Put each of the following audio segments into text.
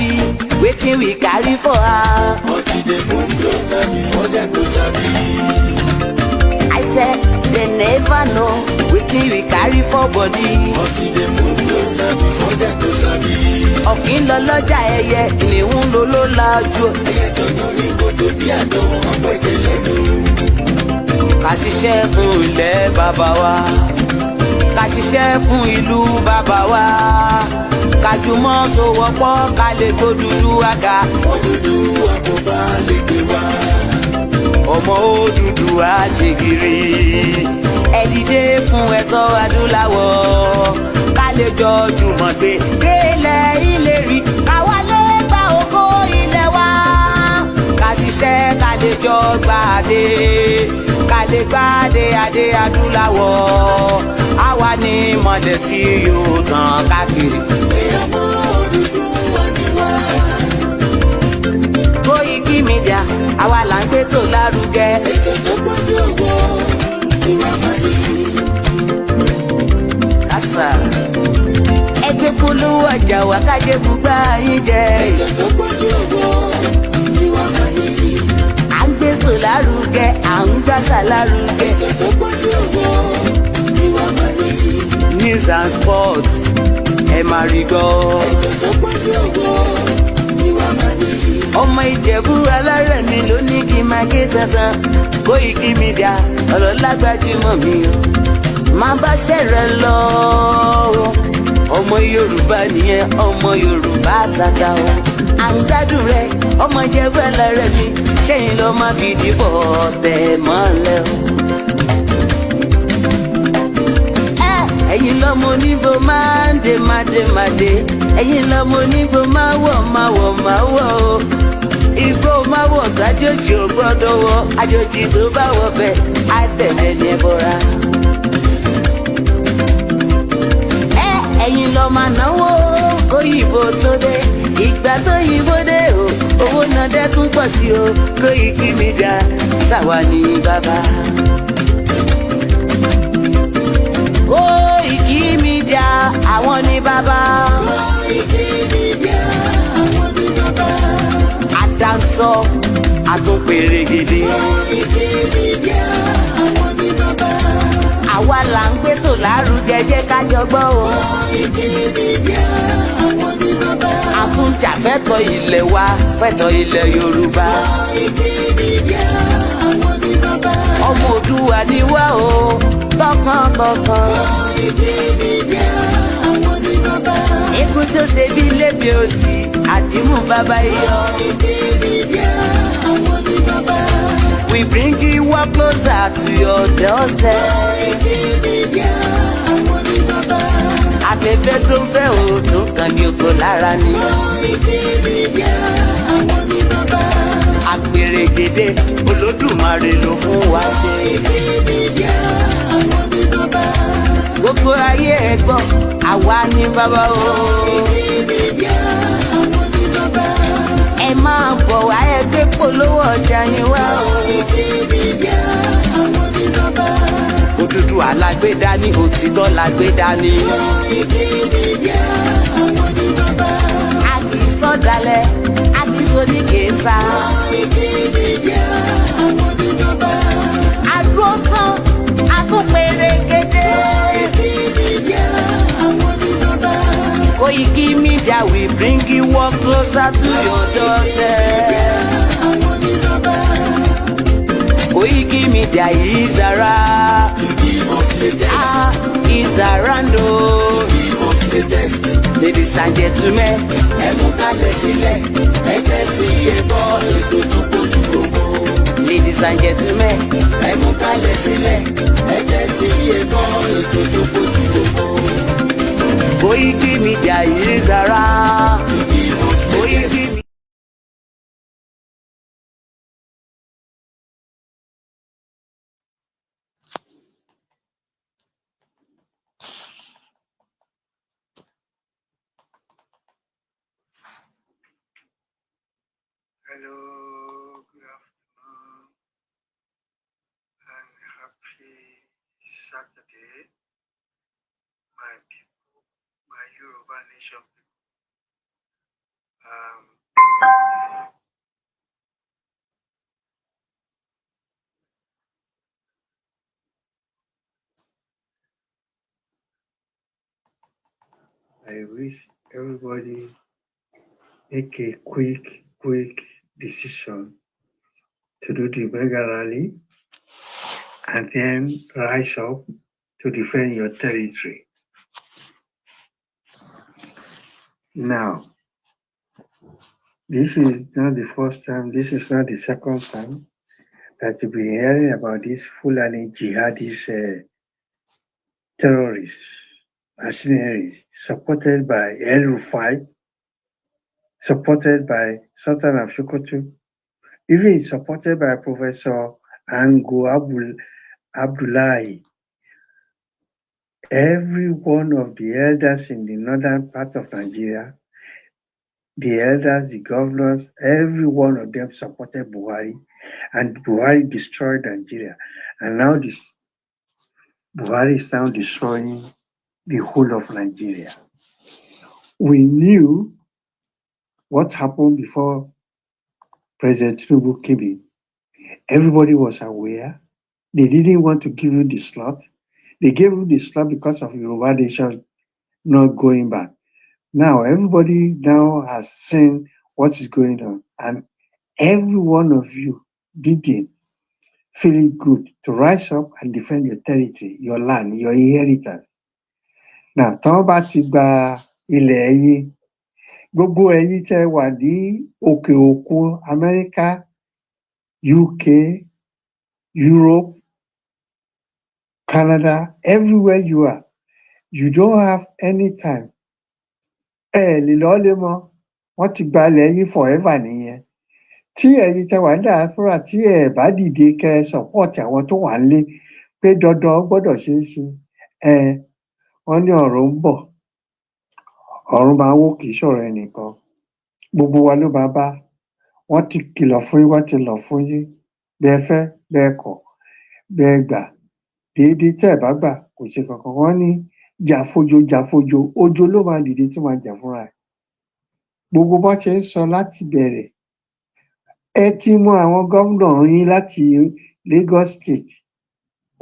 sabi wetin we carry for her. But e dey move closer before dem go sabi. I said they never know wetin we carry for body. But e dey move closer before dem go sabi. Ọ̀kín lọ lọ́jà, ẹyẹ ìníhùn ló ló lajú. Ẹyẹ tó dorí kodò bí àdó, wọn pèdè lẹ́nu. Ká ṣiṣẹ́ fún ilẹ̀ bàbá wa, ká ṣiṣẹ́ fún ìlú bàbá wa, ká jùmọ̀ sowọ́pọ̀ ká lè gbódúdú àga. Odùduwà kò bá lè gbé wá. Ọmọ Odùduwà ṣègìrì, ẹ dìde fún ẹ̀tọ́ adúláwọ̀, ká lè jọ jùmọ̀ gbé délẹ̀ ìlérí, káwa lè gba ògo ilẹ̀ wa. Ká ṣiṣẹ́ ká lè jọ gbàdé, ká lè gbàdé adé adúláwọ̀. Àwa ní mọ̀lẹ̀ tí yóò tàn káàkiri. Ọmọ Odùduwà ni wá. Koiki Media, àwa là ń gbé tó lárugẹ. Ètò tó pọ̀jù owó tiwa máa ní. Kásá ẹgbẹ́ polówó ọjà wà kájé bùgbà yín jẹ. Ètò tó pọ̀jù owó tiwa máa ní. À ń gbé sò lárugẹ, à ń gbàsà lárugẹ. Ètò tó pọ̀jù owó tiwa máa ní. News and sports, ẹ máa rí gbọ́. Ètò tó pọ̀jù owó tiwa máa ní. Ọmọ Ìjẹ̀bú alárẹ̀ mi ló ní kí n máa ké tantan. Koiki Media, ọ̀rọ̀ lágbájúmọ̀ mi o. Máa bá ṣẹ̀rẹ̀ lọ o. Ọmọ Yorùbá nìyẹn, ọmọ Yorùbá tata o. À ń gbádùn rẹ, ọmọ Ìjẹ̀bú alárẹ̀ mi, ṣẹ́yìn ló máa fi dìbò tẹ̀ mọ́lẹ̀ o. Ẹ̀yin lọ́mọ oníbo máa ń dé máa dé máa dé, ẹ̀yin lọ́mọ oníbo máa wọ̀ máa wọ̀ máa wọ̀ o. Igbó máa wọ̀ tájòjì ò gbọ́dọ̀ wọ̀, àjòjì tó bá wọ̀ bẹ́ẹ̀ á tẹ̀lé ní ẹbọra. Ẹ ẹ̀yin lọ máa náwó kóyìnbó tó dé, ìgbà tó yìnbó dé o, owó náà dẹ́ tún pọ̀ sí o. Koiki Media, sáwa ní bàbá. Koiki Media, àwọn ní bàbá. Koiki Media, àwọn ní bàbá. Àdáńtọ́ àtúnpèrègèdè. Koiki Media, àwọn ní bàbá. Àwa là ń gbé tò lárugẹ, jẹ́ ká jọ gbọ́ o. Koiki Media, àwọn ní bàbá. Àtúnjà fẹ́tọ̀ ilẹ̀ wa, fẹ́tọ̀ ilẹ̀ Yorùbá. Koiki Media, àwọn ní bàbá. Ọmọ Òdùwà ni wá o, tọkàntọkàn. Koiki Media, àwọn ní bàbá. Ikú tó ṣe bí lébi òsì, àdìmú bàbá iyọ̀. Koiki Media, àwọn ní bàbá. We bring you one closer to your doorstep. Koiki Media, àwọn ní bàbá. Afẹ́fẹ́ tó ń fẹ́ òòdùn kan ní oko lára ni. Koiki Media, àwọn ní bàbá. Àpèrègèdè Olódùmarè ló fún wa ṣe. Koiki Media, àwọn ní bàbá. Gbogbo ayé ẹ gbọ́, àwa ní bàbá o. Koiki Media, àwọn ní bàbá. Ẹ máa bọ̀ wá, ẹ gbé polówó ọjà yín wá o. Koiki Media, àwọn ní bàbá. Òdúdú alágbèdá ní, òtítọ́ lágbèdá ní. Koiki Media, àwọn ní bàbá. A kì í sọ̀dálẹ̀, a kì í sọ ní kẹta. Koiki Media, àwọn ní bàbá. Àdúró tán, a tún pèrègèdè. Koiki Media, àwọn ní bàbá. Koiki Media, we bring you work closer to your doorstep. Àwọn ní bàbá. Koiki Media is around. To give us latest. Ah, is around o. Give us latest. Ladies and gentlemen, Ẹ mú kalẹ̀ sílẹ̀, ẹ tẹ́tí ẹ gbọ́ ètò tó kojú gbogbo. Ladies and gentlemen, Ẹ mú kalẹ̀ sílẹ̀, ẹ tẹ́tí ẹ gbọ́ ètò tó kojú gbogbo. Koiki Media is around. To give us latest. Koiki Media. Hello, good afternoon, and happy Saturday, my people, my Yoruba Nation people. I wish everybody make a quick, quick decision to do the mega rally and then rise up to defend your territory. Now, this is not the first time, this is not the second time that you've been hearing about these Fulani jihadist terrorists, mercenaries, supported by El Rufai, supported by Sultan of Sokoto, even supported by Professor Ango Abdullahi. Every one of the elders in the northern part of Nigeria, the elders, the governors, every one of them supported Buhari, and Buhari destroyed Nigeria. And now this Buhari is now destroying the whole of Nigeria. We knew what happened before President Tinubu came in. Everybody was aware. They didn't want to give you the slot. They gave you the slot because of Yoruba nation not going back. Now, everybody now has seen what is going on, and every one of you didn't feel it good to rise up and defend your territory, your land, your inheritance. Now, tí wọ́n bá ti gba ilẹ̀ yín, gbogbo ẹ̀yin tẹ́ wà ní òkè òkun, Amẹ́ríkà, UK, Europe, Canada, everywhere you are, you don't have any time. Ẹ lè lọ́lé mọ́, wọ́n ti gba ilẹ̀ yín forever nìyẹn. Tí ẹ̀yin tẹ́ wà ní diaspora, tí ẹ bá dìde kẹ́ ẹ support àwọn tó wà nílé pé dandan ó gbọ́dọ̀ ṣeé ṣe, ẹ wọ́n ní ọ̀rọ̀ ń bọ̀, ọ̀run máa wó, kì í ṣọ̀rọ̀ ẹnìkan. Gbogbo wa ló máa bá. Wọ́n ti kìlọ̀ fún yín, wọ́n ti lọ̀ fún yín. Bẹ́ ẹ fẹ́, bẹ́ ẹ kọ̀, bẹ́ ẹ gbà déédéé, tẹ́ ẹ bá gbà, kò ṣe kankan. Wọ́n ní jà fojo, jà fojo, ojo ló máa dìde tí máa jà fúnra ẹ̀. Gbogbo bó ṣe ń sọ láti bẹ̀rẹ̀, ẹ ti mọ àwọn gómìnà yín láti Lagos State,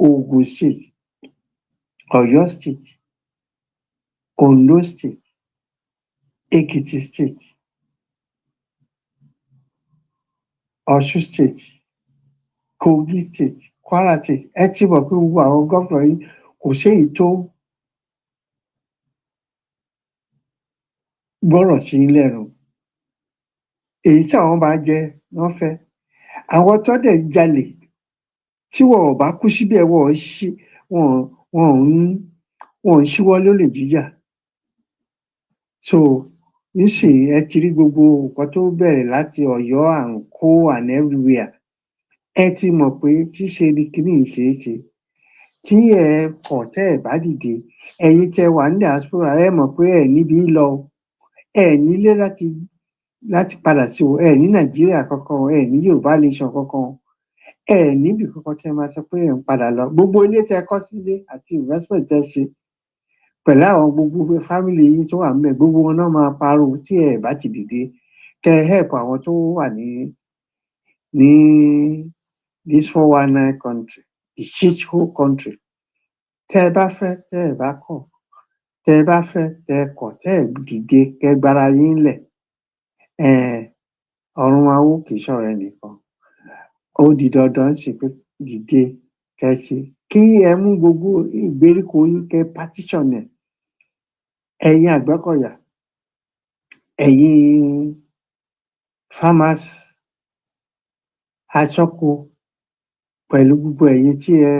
Ogun State, Ọ̀yọ́ State, Ondo State, Ekiti State, Ọ̀ṣun State, Kogi State, Kwara State. Ẹ ti mọ̀ pé gbogbo àwọn gómìnà yìí, kò séyìí tó gbọ́rọ̀ sí yín lẹ́nu. Èyí tí àwọn bá jẹ wọ́n fẹ́. Àwọn tó dẹ̀ ń jalè, tí wọn ò bá kú síbẹ̀, wọn ò ṣí wọn wọn ò ń wọn ò ń ṣíwọ́ lólè jíjà. So nísìnyí, ẹ ti rí gbogbo nǹkan tó bẹ̀rẹ̀ láti Ọ̀yọ́ and co and everywhere. Ẹ ti mọ̀ pé ṣíṣe ni kiní yìí ṣeé ṣe. Tí ẹ kọ̀, tẹ́ ẹ bá dìde, ẹ̀yin tẹ́ wà ní diaspora, ẹ mọ̀ pé ẹ níbi lọ o, ẹ nílé láti padà sí o, ẹ ní Nàìjíríà kankan o, ẹ ní Yorùbá nation kankan o, ẹ níbì kankan tẹ́ máa sọ pé ẹ ń padà lọ. Gbogbo ilé tẹ́ kọ́ sílé àti investment tẹ́ ṣe pẹ̀lú àwọn gbogbo family yín tó wà ńbẹ̀, gbogbo wọn náà máa parun tí ẹ bá ti dìde kẹ́ ẹ help àwọn tó wà ní this 419 country, the shithole country. Tẹ́ ẹ bá fẹ́, tẹ́ ẹ bá kọ̀, tẹ́ ẹ bá fẹ́, tẹ́ ẹ kọ̀, tẹ́ ẹ dìde kẹ́ ẹ gbára yín lẹ̀, um ọ̀run máa wó, kì í ṣọ̀rọ̀ ẹnìkan. Ó di dandan sí pé dìde kẹ́ ẹ ṣe kí ẹ mú gbogbo ìgbèríko yín, kẹ́ ẹ partition ẹ̀. Ẹ̀yin Àgbẹ̀kọ̀yà, ẹ̀yin farmers, aṣọ́ko, pẹ̀lú gbogbo ẹ̀yin tí ẹ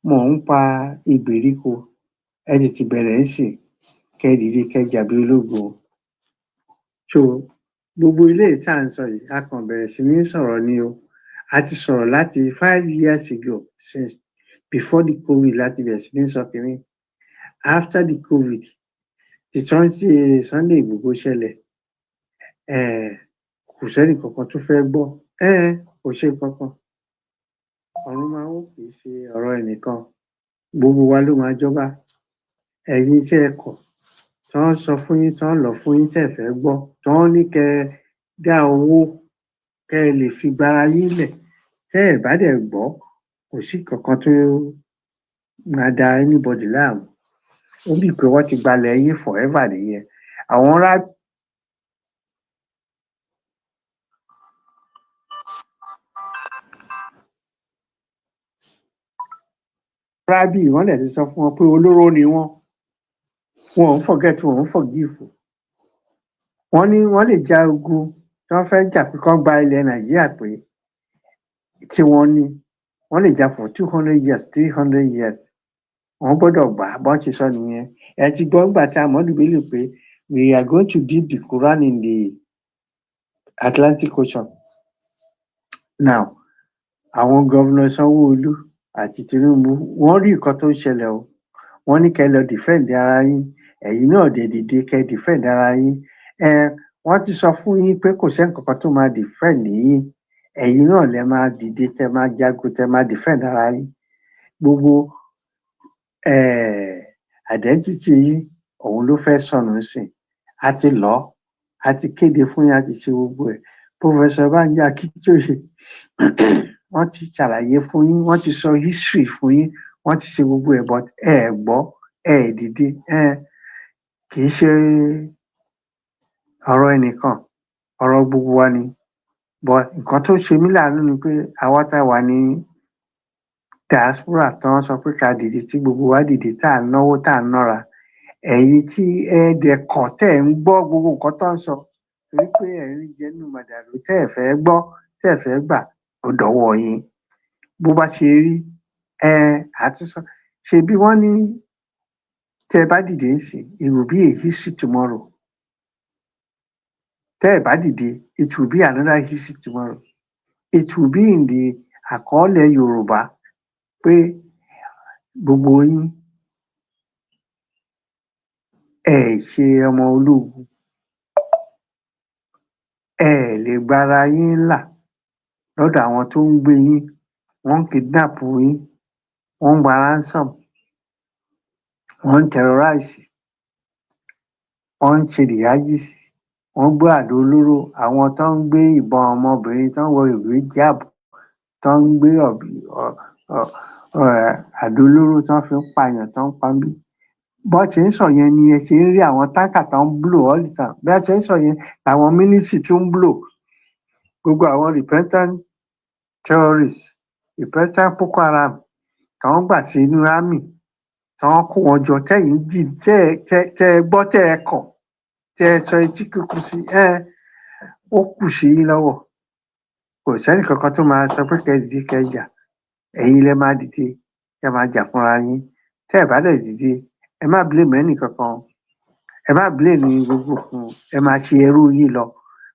mọ̀ nípa ìgbèríko, ẹ tètè bẹ̀rẹ̀ nísìn, kẹ́ ẹ dìde, kẹ́ ẹ jà bí ológun. So gbogbo eléyìí tá à ń sọ yìí, a kàn bẹ̀rẹ̀ sí ní sọ̀rọ̀ ni o. A ti sọ̀rọ̀ láti 5 years ago, since before the COVID láti bẹ̀rẹ̀ sí ní sọ kínní. After the COVID ti Sunday Igboho ṣẹlẹ̀, kò sẹ́nì kankan tó fẹ́ gbọ́, kò ṣe nǹkan kan. Ọ̀run máa wó, kì í ṣe ọ̀rọ̀ ẹnìkan, gbogbo wa ló máa jọba. Ẹ̀yin tẹ́ ẹ kọ̀, tán sọ fún yín, tán lọ̀ fún yín, tẹ́ ẹ fẹ́ gbọ́, tán ní kẹ́ ẹ dá owó kẹ́ ẹ lè fi gbára yín lẹ̀, tẹ́ ẹ bá dẹ̀ gbọ́, kò sí kankan tó máa da anybody láàmú. Ó bì pé wọ́n ti gbalẹ̀ yín forever nìyẹn. Àwọn ará Rábì, wọ́n dẹ̀ ti sọ fún wọn pé olóró ni wọ́n. Wọn ò ń forget, wọn ò ń forgive. Wọ́n ní wọ́n lè ja ogun tí wọ́n fẹ́ jà pé kán gba ilẹ̀ Nàìjíríà pé tí wọ́n ní wọ́n lè jà for 200 years, 300 years, wọ́n gbọ́dọ̀ gbà á. Bọ́n ṣe sọ nìyẹn. Ẹ ti gbọ́ nígbà tí Ahmadu Bello pé we are going to dip the Quran in the Atlantic Ocean. Now, àwọn Governor Sanwó-Olú àti Tinubu, wọ́n rí nǹkan tó ń ṣẹlẹ̀ o. Wọ́n ní kẹ́ lọ defend ara yín. Ẹ̀yin náà dẹ̀ dìde kẹ́ defend ara yín. Ẹ wọ́n ti sọ fún yín pé kò sẹ́ni kankan tó máa defend yín. Ẹ̀yin náà lẹ máa dìde, tẹ́ máa jagun, tẹ́ máa defend ara yín. Gbogbo identity yín, òun ló fẹ́ sọnù sìn. A ti lọ, a ti kéde fún yín, a ti ṣe gbogbo ẹ̀. Professor Banji Akíntóyè, wọ́n ti ṣàlàyé fún yín, wọ́n ti sọ history fún yín, wọ́n ti ṣe gbogbo ẹ̀, but ẹ ẹ̀ gbọ́, ẹ ẹ̀ dìde. Ẹ kì í ṣe ọ̀rọ̀ ẹnìkan, ọ̀rọ̀ gbogbo wa ni. But nǹkan tó ṣe mí láàánú ni pé àwa tá a wà ní diaspora, tí wọ́n sọ pé ká dìde, tí gbogbo wa dìde, tá à ń náwó, tá à ń nára, ẹ̀yin tí ẹ dẹ̀ kọ̀, tẹ́ ẹ̀ ń gbọ́ gbogbo nǹkan tó ń sọ, torí pé ẹ̀ ń jẹ nínú màdàrú, tẹ́ ẹ̀ fẹ́ gbọ́, tẹ́ ẹ̀ fẹ́ gbà, ó dọ̀wọ́ yín bó bá ṣe rí. Ẹ àtúnṣe ṣe bí wọ́n ní tẹ́ ẹ bá dìde ń sìn, it will be a history tomorrow. Tẹ́ ẹ bá dìde, it will be another history tomorrow. It will be in the àkọọ́lẹ̀ Yorùbá pé gbogbo yín, ẹ ṣe ọmọ ológun, ẹ lè gbára yín là lọ́dọ̀ àwọn tó ń gbé yín. Wọ́n ń kidnap yín, wọ́n ń gba ransom, wọ́n ń terrorize, wọ́n ń ṣe jihadist, wọ́n gbé àdó olóró, àwọn tó ń gbé ìbọn, ọmọbìnrin tó ń wọ ìwé jab, tó ń gbé àdó olóró tó ń fi ń pààyàn, tó ń pa bí. Bọ́n ṣe ń sọ yẹn ni ẹ ṣe ń rí àwọn tanker tó ń blow all the time. Bí a ṣe ń sọ yẹn làwọn military tún ń blow. Gbogbo àwọn repentant terrorists, repentant Boko Haram tó ń gbà sí inú army, tó ń kó wọn jọ, tẹ́yìn dì, tẹ́ ẹ gbọ́, tẹ́ ẹ kọ̀, tẹ́ ẹ sọ etí kíkún sí ẹ, ó kù sí yín lọ́wọ́. Kò sẹ́nì kankan tó máa sọ pé kẹ́ ẹ dìde, kẹ́ ẹ jà. Ẹ̀yin lẹ máa dìde, kẹ́ máa jà fúnra yín. Tẹ́ ẹ bá dẹ̀ dìde, ẹ má blame ẹnì kankan, ẹ má blame gbogbo fún. Ẹ máa ṣe ẹrú yín lọ.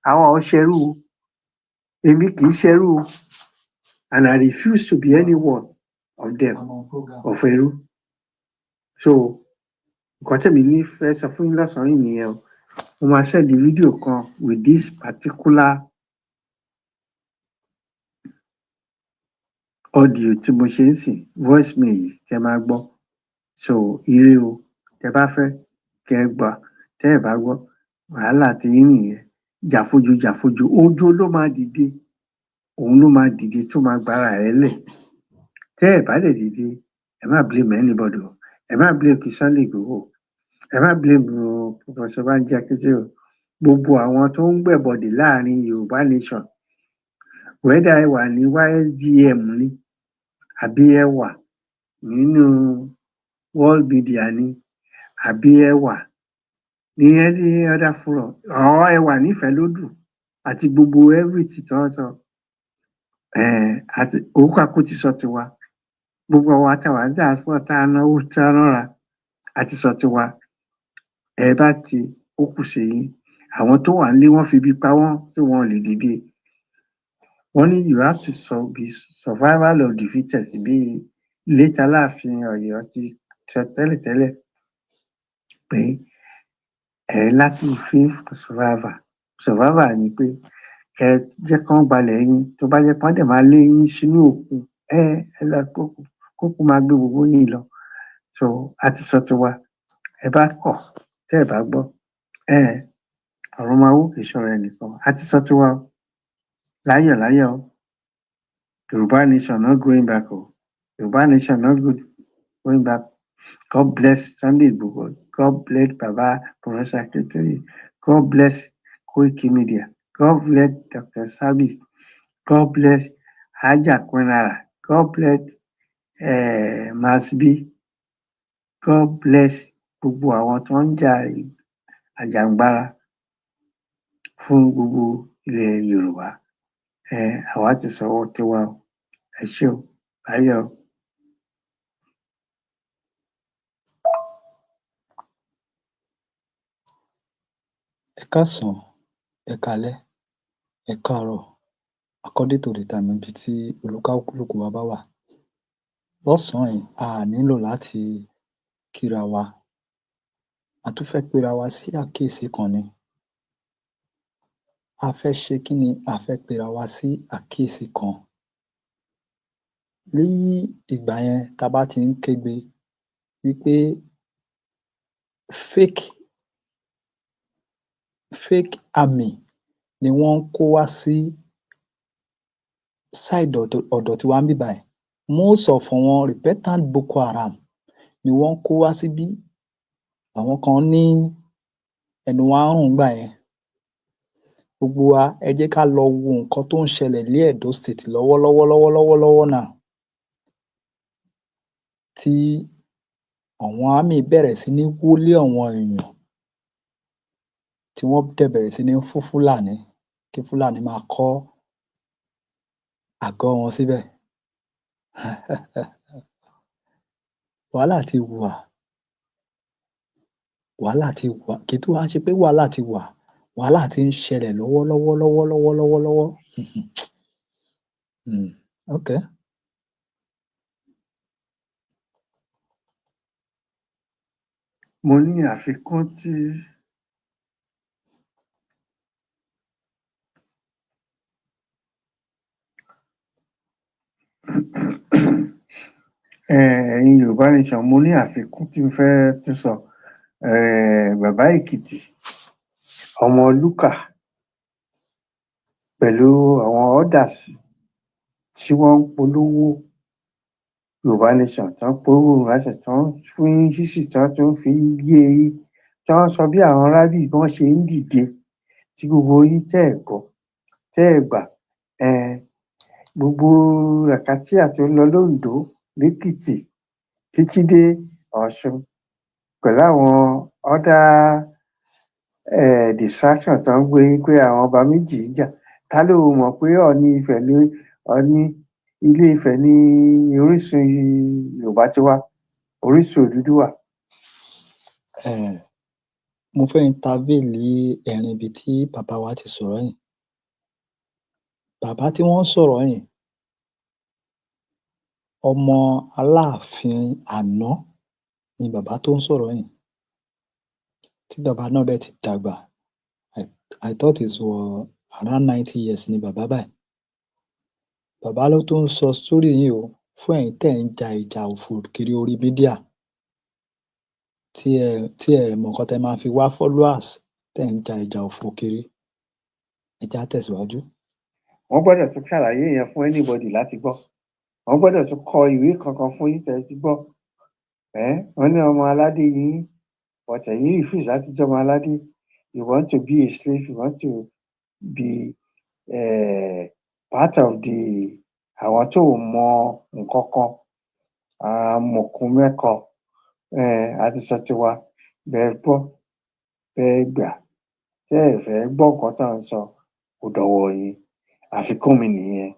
Àwọn ò ṣẹrú o. Èmi kì í ṣẹrú o, and I refuse to be any one of them, of ẹrú. So nǹkan tẹ̀mí ní fẹ́ sọ fún yín lọ́sàn-án yìí nìyẹn o. Mo máa send fídíò kan with this particular audio tí mo ṣe ń sìn, voice mail yìí, tẹ máa gbọ́. So ire o. Tẹ bá fẹ́ kẹ́ ẹ gbà, tẹ́ ẹ bá gbọ́, wàhálà tí yín nìyẹn. Jàfojú jàfojú, ojú ló máa dìde, òun ló máa dìde tó máa gbára ẹ lẹ̀. Tẹ́ ẹ bá dẹ̀ dìde, ẹ má blame anybody o. Ẹ má blame Sunday Igboho, ẹ má blame Professor Banji Akintoye o. Gbogbo àwọn tó ń gbẹ̀bọ̀dè láàrin Yorùbá nation, whether ẹ wà ní YSDM ni, àbí ẹ wà nínú world media ni, àbí ẹ wà ní any other forum, or ẹ wà nífẹ̀ẹ́ àti gbogbo everything tó ń sọ àti òkàkú ti sọ tiwa. Gbogbo àwa táwa ń diaspora, tá a náwó, tá a nára, àti sọ tiwa. Ẹ bá ti ó kù sí yín. Àwọn tó wà nílé, wọ́n fi ibi pa wọ́n tí wọn ò lè dìde. Wọ́n ní you have to be survival of the fittest, bí late Aláàfin Ọ̀yọ́ ti sọ tẹ́lẹ̀tẹ́lẹ̀ pé ẹ láti fi survival. Survival ni pé kẹ jẹ́ kán gbalẹ̀ yín, tó bá jẹ́ pé wọ́n dẹ̀ máa lé yín sínú òkun, ẹ lọ kókun máa gbé gbogbo yín lọ. So a ti sọ tiwa. Ẹ bá kọ̀, tẹ́ ẹ bá gbọ́, ẹ ọ̀rọ̀ máa wó, kì í ṣọ̀rọ̀ ẹnìkan. A ti sọ tiwa o. Láyọ̀ láyọ̀ o. Yorùbá nation, not going back o. Yorùbá nation, not good going back. God bless Sunday Igboho. God bless Baba Professor Akintoye. God bless Koiki Media. God bless Dr. Sabi. God bless Haja Quinara. God bless Masbi. God bless gbogbo àwọn tó ń jà àjàǹgbara fún gbogbo ilẹ̀ Yorùbá. Àwa ti sọ̀rọ̀ tiwa o. Ẹ ṣé o, láyọ̀ o. Ẹ káàsán, ẹ káalẹ́, ẹ káàárọ̀, according to the time níbi tí olúkálùkù wa bá wà. Lọ́sàn-án yìí, a nílò láti kíra wa. A tún fẹ́ pera wa sí àkíyèsí kan ni. A fẹ́ ṣe kí ni? A fẹ́ pera wa sí àkíyèsí kan. Ní ìgbà yẹn, tá a bá ti ń kégbe wípé fake army ni wọ́n ń kó wá sí side ọ̀dọ̀ tiwa níbí báyìí. Most of àwọn repentant Boko Haram ni wọ́n ń kó wá síbí. Àwọn kan ní ẹnu wa ń rùn nígbà yẹn. Gbogbo wa, ẹ jẹ́ ká lọ wo nǹkan tó ń ṣẹlẹ̀ ní Edo State lọ́wọ́lọ́wọ́ lọ́wọ́lọ́wọ́ lọ́wọ́ now, tí àwọn army bẹ̀rẹ̀ sí ní wọlé àwọn èèyàn, tí wọ́n dẹ̀ bẹ̀rẹ̀ sí ní fún Fúlàní, kí Fúlàní máa kọ́ àgọ́ wọn síbẹ̀. Wàhálà ti wà, wàhálà ti wà. Kì í tún wá ṣe pé wàhálà ti wà, wàhálà ti ń ṣẹlẹ̀ lọ́wọ́lọ́wọ́ lọ́wọ́lọ́wọ́ lọ́wọ́lọ́wọ́. Okay. Mo ní àfikún tí ẹ̀yin Yorùbá Nation, mo ní àfikún tí mo fẹ́ tún sọ. Bàbá Èkìtì, ọmọ Lúkà, pẹ̀lú àwọn others tí wọ́n ń polówó Yorùbá Nation, tó ń polówó Yorùbá Nation, tó ń fún history, tó tún fi yé yín, tó ń sọ bí àwọn arábì bí wọ́n ṣe ń dìde, tí gbogbo yín tẹ́ ẹ̀ gbọ́, tẹ́ ẹ̀ gbà. Gbogbo ràkàtíà tó ń lọ lóńdó, lẹ́kìtì, títí dé Ọ̀ṣun, pẹ̀lú àwọn other distraction tó ń gbé pé àwọn ọba méjì ń jà. Ta ló mọ̀ pé Ọọ̀ni Ifẹ̀ ní Ọọ̀ni Ilé Ifẹ̀ ní orísun Yorùbá ti wá, orísun Odùduwà? Mo fẹ́ intervene ní ẹ̀rín ibi tí bàbá wa ti sọ̀rọ̀ yìí. Bàbá tí wọ́n ń sọ̀rọ̀ yìí, ọmọ Aláàfin àná ni bàbá tó ń sọ̀rọ̀ yìí, tí bàbá náà dẹ̀ ti dàgbà. I thought it was around 90 years ni bàbá báyìí. Bàbá ló tún ń sọ story yìí o fún ẹ̀yin tẹ́ ẹ̀ ń ja ìjà òfò kiri orí media, tí ẹ mọ nǹkan tẹ́ máa fi wá followers, tẹ́ ẹ̀ ń ja ìjà òfò kiri. Ẹ jẹ́ á tẹ̀síwájú. Wọ́n gbọ́dọ̀ tún ṣàlàyé yẹn fún anybody láti gbọ́? Wọ́n gbọ́dọ̀ tún kọ ìwé kankan fún yín tẹ́ ẹ ti gbọ́? Wọ́n ní ọmọ aládé yín, but ẹ̀yin refuse láti jẹ́ ọmọ aládé. You want to be a slave. You want to be part of the àwọn tó mọ nǹkan kan, amọ̀kùn mẹ́kọ. A ti sọ tiwa, bẹ́ẹ̀ gbọ́, bẹ́ẹ̀ gbà. Tẹ́ ẹ fẹ́ gbọ́ nǹkan tá à ń sọ, kò dọ̀wọ́ yín. Àfikún mi nìyẹn.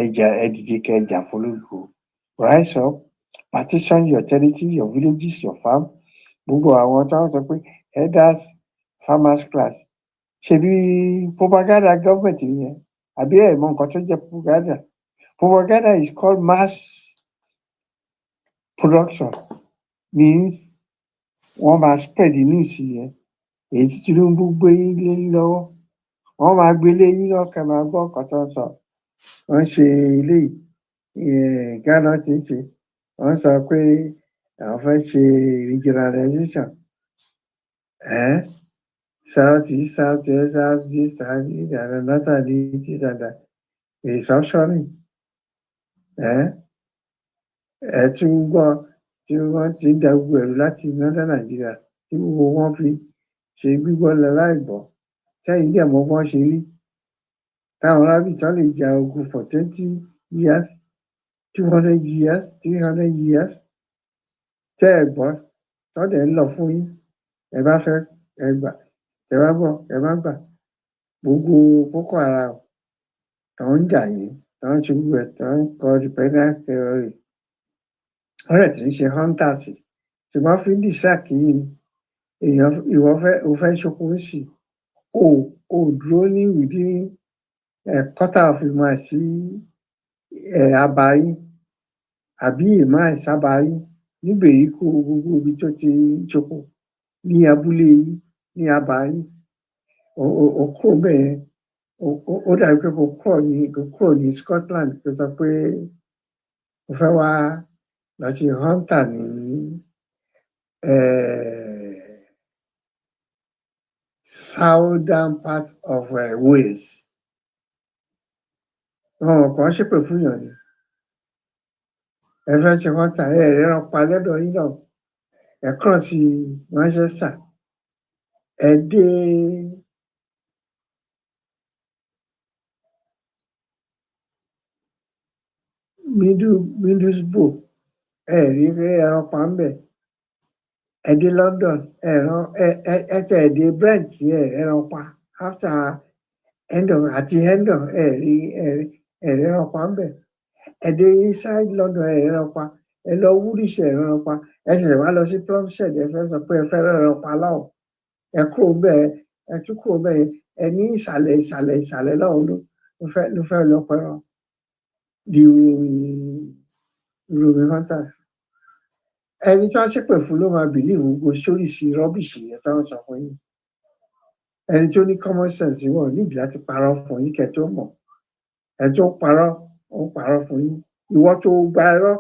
Ẹ jà, ẹ dìde kẹ́ ẹ jà fólógo. Rise up, partition your territory, your villages, your farm. Gbogbo àwọn tó ń sọ pé herders farmers class, ṣebí propaganda government nìyẹn, àbí ẹ mọ nǹkan tó jẹ́ propaganda? Propaganda is called mass production, means wọ́n máa spread the news yẹn. Èyí tí Tinubu gbé lé lọ́wọ́, wọ́n máa gbé lé yín lọ́wọ́ kẹ́ máa gbọ́ nǹkan tó ń sọ. Wọ́n ń ṣe eléyìí, Ghana ti ń ṣe. Wọ́n sọ pé àwọn fẹ́ ṣe regionalization, south east, south west, south this, south this and north and this and that, restructuring. Ẹ tún gbọ́. Tí wọ́n ti ń da gbogbo ẹ̀rú láti northern Nigeria, tí gbogbo wọn fi ṣe gbígbọ́ lọ láìgbọ́, tẹ́yìn dẹ̀ mọ bọ́n ṣe rí, táwọn arábì tán lè ja ogun for 20 years, 200 years, 300 years, tẹ́ ẹ̀ gbọ́, tán dẹ̀ ń lọ fún yín. Ẹ bá fẹ́, ẹ gbà. Ẹ bá bọ̀, ẹ má gbà. Gbogbo Boko Haram tó ń jà yín, tó ń ṣe gbogbo ẹ̀, tó ń kọ independence terrorist, wọ́n dẹ̀ tún ń ṣe hunters, ṣùgbọ́n fi ń distract yín ni. Èèyàn, ìwọ fẹ́, o fẹ́ ṣoko ń sì o ò dúró ní within quarter of a mile sí abà yín àbí a mile sábà yín nígbèríko, gbogbo ibi tó ti ń ṣoko ní abúlé yín, ní abà yín. O kúrò ńbẹ̀ yẹn, ó dàbí pé kó kúrò ní Scotland, kó sọ pé o fẹ́ wá lọ ṣe hunter ní southern part of Wales. Wọn ò kàn ṣépè fún yàn ni. Ẹ fẹ́ ṣe hunter, ẹ rẹ́ran pa lọ́dọ̀ yín náà. Ẹ cross Manchester, ẹ dé Middlesbrough, ẹ rí ẹran pa ńbẹ̀. Ẹ dé London, ẹ rán ẹ ẹ ẹ tẹ̀ dé Brent, ẹ rẹ́ran pa. After Hendon àti Hendon, ẹ rí ẹran pa ńbẹ̀. Ẹ dé inside London, ẹ rẹ́ran pa. Ẹ lọ Woolwich, ẹ rẹ́ran pa. Ẹ ṣẹ̀ṣẹ̀ wá lọ sí Plumstead, ẹ fẹ́ sọ pé ẹ fẹ́ rẹ́ran pa lọ́hùn. Ẹ kúrò ńbẹ̀, ẹ tún kúrò ńbẹ̀ yẹn, ẹ ní ìsàlẹ̀ ìsàlẹ̀ ìsàlẹ̀ lọ́hùn ló fẹ́ lọ pẹran di Uromi hunters. Ẹni tí wọ́n ṣépè fún ló máa believe gbogbo stories rubbish yẹn tí wọ́n sọ fún yín. Ẹni tó ní common sense, wọn ò nídìí láti parọ́ fún yín kẹ́ tó mọ̀. Ẹni tó ń parọ́, ó ń parọ́ fún yín. Ìwọ tó gba irọ́,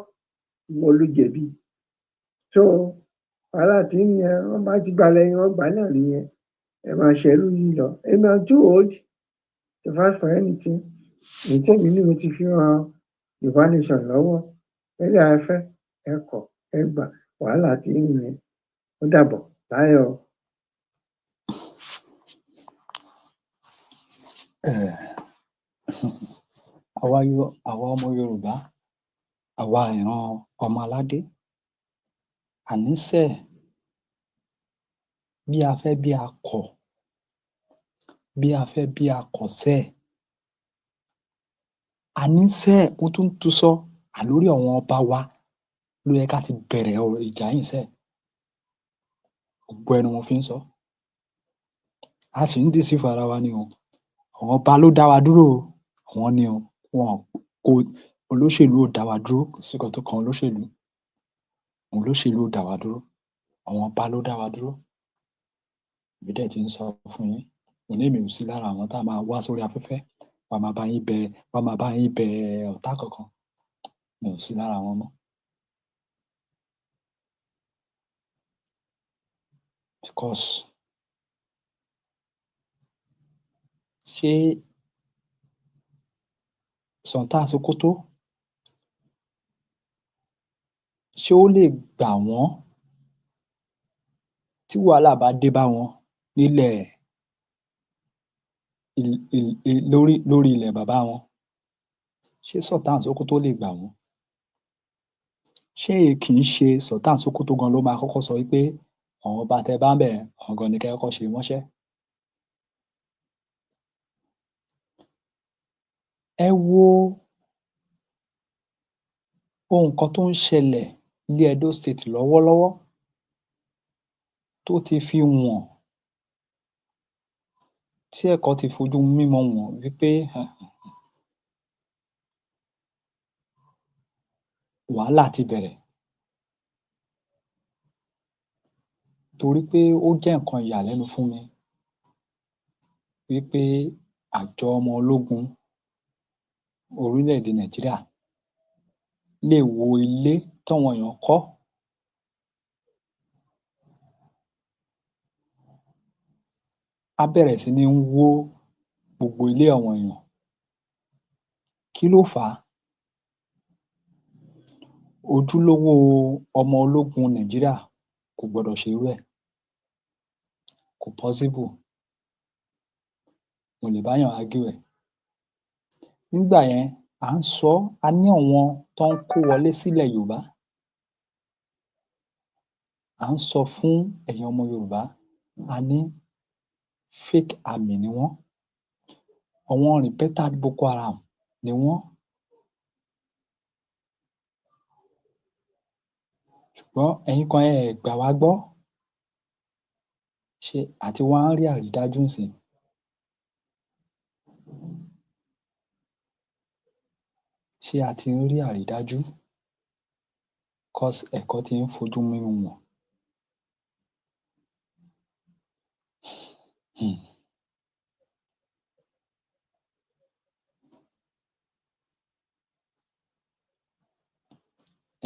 ìwọ ló jẹ̀bi. So wàhálà tí ń yẹn, wọ́n bá ti gbalẹ̀ yín, wọ́n gbà náà nìyẹn. Ẹ máa ṣẹrú yín lọ. Èmi, I'm too old to fight for anything. Èyí tèmi ní, mo ti fi ran Yorùbá nation lọ́wọ́. Ẹlẹ́ ẹ fẹ́, ẹ kọ̀, ẹ gbà, wàhálà tí ń nìyẹn. Ó dàbọ̀ láyọ̀. Àwa ọmọ Yorùbá, àwa ìran ọmọ aládé, àníṣe bí a fẹ́ bí a kọ̀, bí a fẹ́ bí a kọ̀ sẹ́ẹ̀, àníṣe mo tún tún sọ àlórí àwọn ọba wa ló yẹ ká ti bẹ̀rẹ̀ ọ̀rọ̀ ìjà yìí sẹ́ẹ̀. Gbogbo ẹnu mo fi ń sọ. A sì ń deceive ara wa ni o. Àwọn ọba ló dá wa dúró o. Àwọn ni o. Wọn kò, olóṣèlú ò dá wa dúró, kò sí nǹkan tó kan olóṣèlú. Olóṣèlú ò dá wa dúró. Àwọn ọba ló dá wa dúró. Èmi dẹ̀ ti ń sọ fún yín. Mo ní èmi ò sí lára àwọn tá máa wá sórí afẹ́fẹ́, wá máa bá yín bẹ ọ̀tá kankan. Mi ò sí lára wọn mọ́. Because ṣé Sultan Sokoto, ṣé ó lè gbà wọ́n tí wàhálà bá dé bá wọn nílẹ̀ lórí ilẹ̀ bàbá wọn? Ṣé Sultan Sokoto lè gbà wọ́n? Ṣé kì í ṣe Sultan Sokoto gan ló máa kọ́kọ́ sọ wí pé àwọn ọba tẹ bá ńbẹ̀ yẹn, àwọn gan ni kẹ́ kọ́kọ́ ṣe mọ́ṣẹ́? Ẹ wo ohun kan tó ń ṣẹlẹ̀ ní Edo State lọ́wọ́lọ́wọ́ tó ti fi wọ̀n, tí ẹ̀kọ́ ti fojú mímọ wọ̀n wí pé wàhálà ti bẹ̀rẹ̀. Torí pé ó jẹ́ nǹkan ìyàlẹ́nu fún mi wí pé àjọ ọmọ ológun orílẹ̀-èdè Nàìjíríà lè wó ilé táwọn èèyàn kọ́, á bẹ̀rẹ̀ sí ní wó gbogbo ilé àwọn èèyàn. Kí ló fà á? Ojúlówó ọmọ ológun Nàìjíríà kò gbọdọ̀ ṣe irú ẹ̀, kò possible. Mo lè báyàn argue ẹ̀. Nígbà yẹn, à ń sọ, a ní àwọn tó ń kó wọlé sílẹ̀ Yorùbá, à ń sọ fún ẹ̀yin ọmọ Yorùbá, a ní fake army ni wọ́n, àwọn repentant Boko Haram ni wọ́n. Ṣùgbọ́n ẹ̀yin kan, ẹ ẹ̀ gbà wá gbọ́. Ṣé àti wá ń rí àrídájú ńsìnyí? Ṣé a ti ń rí àrídájú? 'Cause ẹ̀kọ́ ti ń fojú mímu wọ̀n.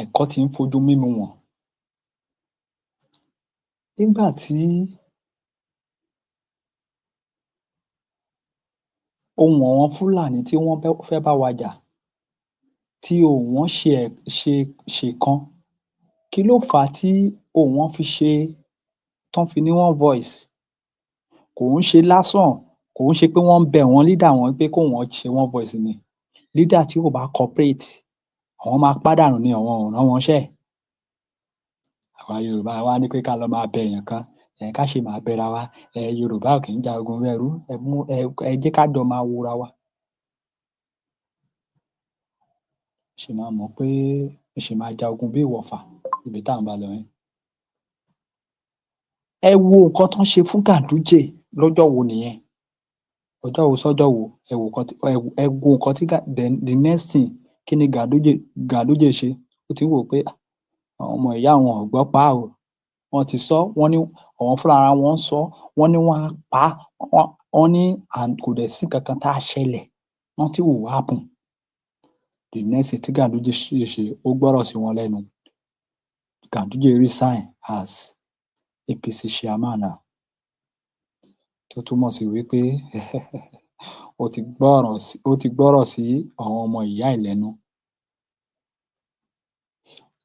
Ẹ̀kọ́ ti ń fojú mímu wọ̀n. Nígbà tí ohùn àwọn Fúlàní tí wọ́n fẹ́ bá wa jà, tí ohùn wọn ṣe ṣe ṣèkan, kí ló fà á tí ohùn wọn fi ṣe, tán fi ní one voice? Kò ń ṣe lásán, kò ń ṣe pé wọ́n ń bẹ àwọn leader wọn pé kówọn ṣe one voice ni. Leader tí kò bá cooperate, àwọn máa pádànù ni, àwọn ò rán wọn níṣẹ́. Àwa Yorùbá wá ní pé ká lọ máa bẹ èèyàn kan, um ká ṣì máa bẹra wa, um Yorùbá ò kì í jagun bí ẹrú. Ẹ mú ẹ, ẹ jẹ́ ká jọ máa wora wa. Ṣì máa mọ̀ pé ẹ ṣì máa ja ogun bí ìwọ̀fà níbi tá à ń bá lọ yẹn. Ẹ wo nǹkan tán ṣe fún Ganduje lọ́jọ́ wo nìyẹn? Ọjọ́ wo sọ́jọ́ wo? Ẹ wo nǹkan tí ẹ wo nǹkan tí then the next thing, kí ni Ganduje ṣe? Ó ti ń wò ó pé àwọn ọmọ ìyá àwọn ò gbọ́ pa á o. Wọ́n ti sọ, wọ́n ní àwọn fúnra ara wọn sọ, wọ́n ní wọ́n á pa á, wọ́n ní and kò dẹ̀ sí nǹkan kan tá á ṣẹlẹ̀, nothing will happen. The next thing tí Ganduje ṣe, ó gbọ́rọ̀ sí wọn lẹ́nu. Ganduje resign as APC chairman now. Tó túmọ̀ sí wí pé ó ti gbọ́rọ̀ sí àwọn ọmọ ìyá ẹ̀ lẹ́nu.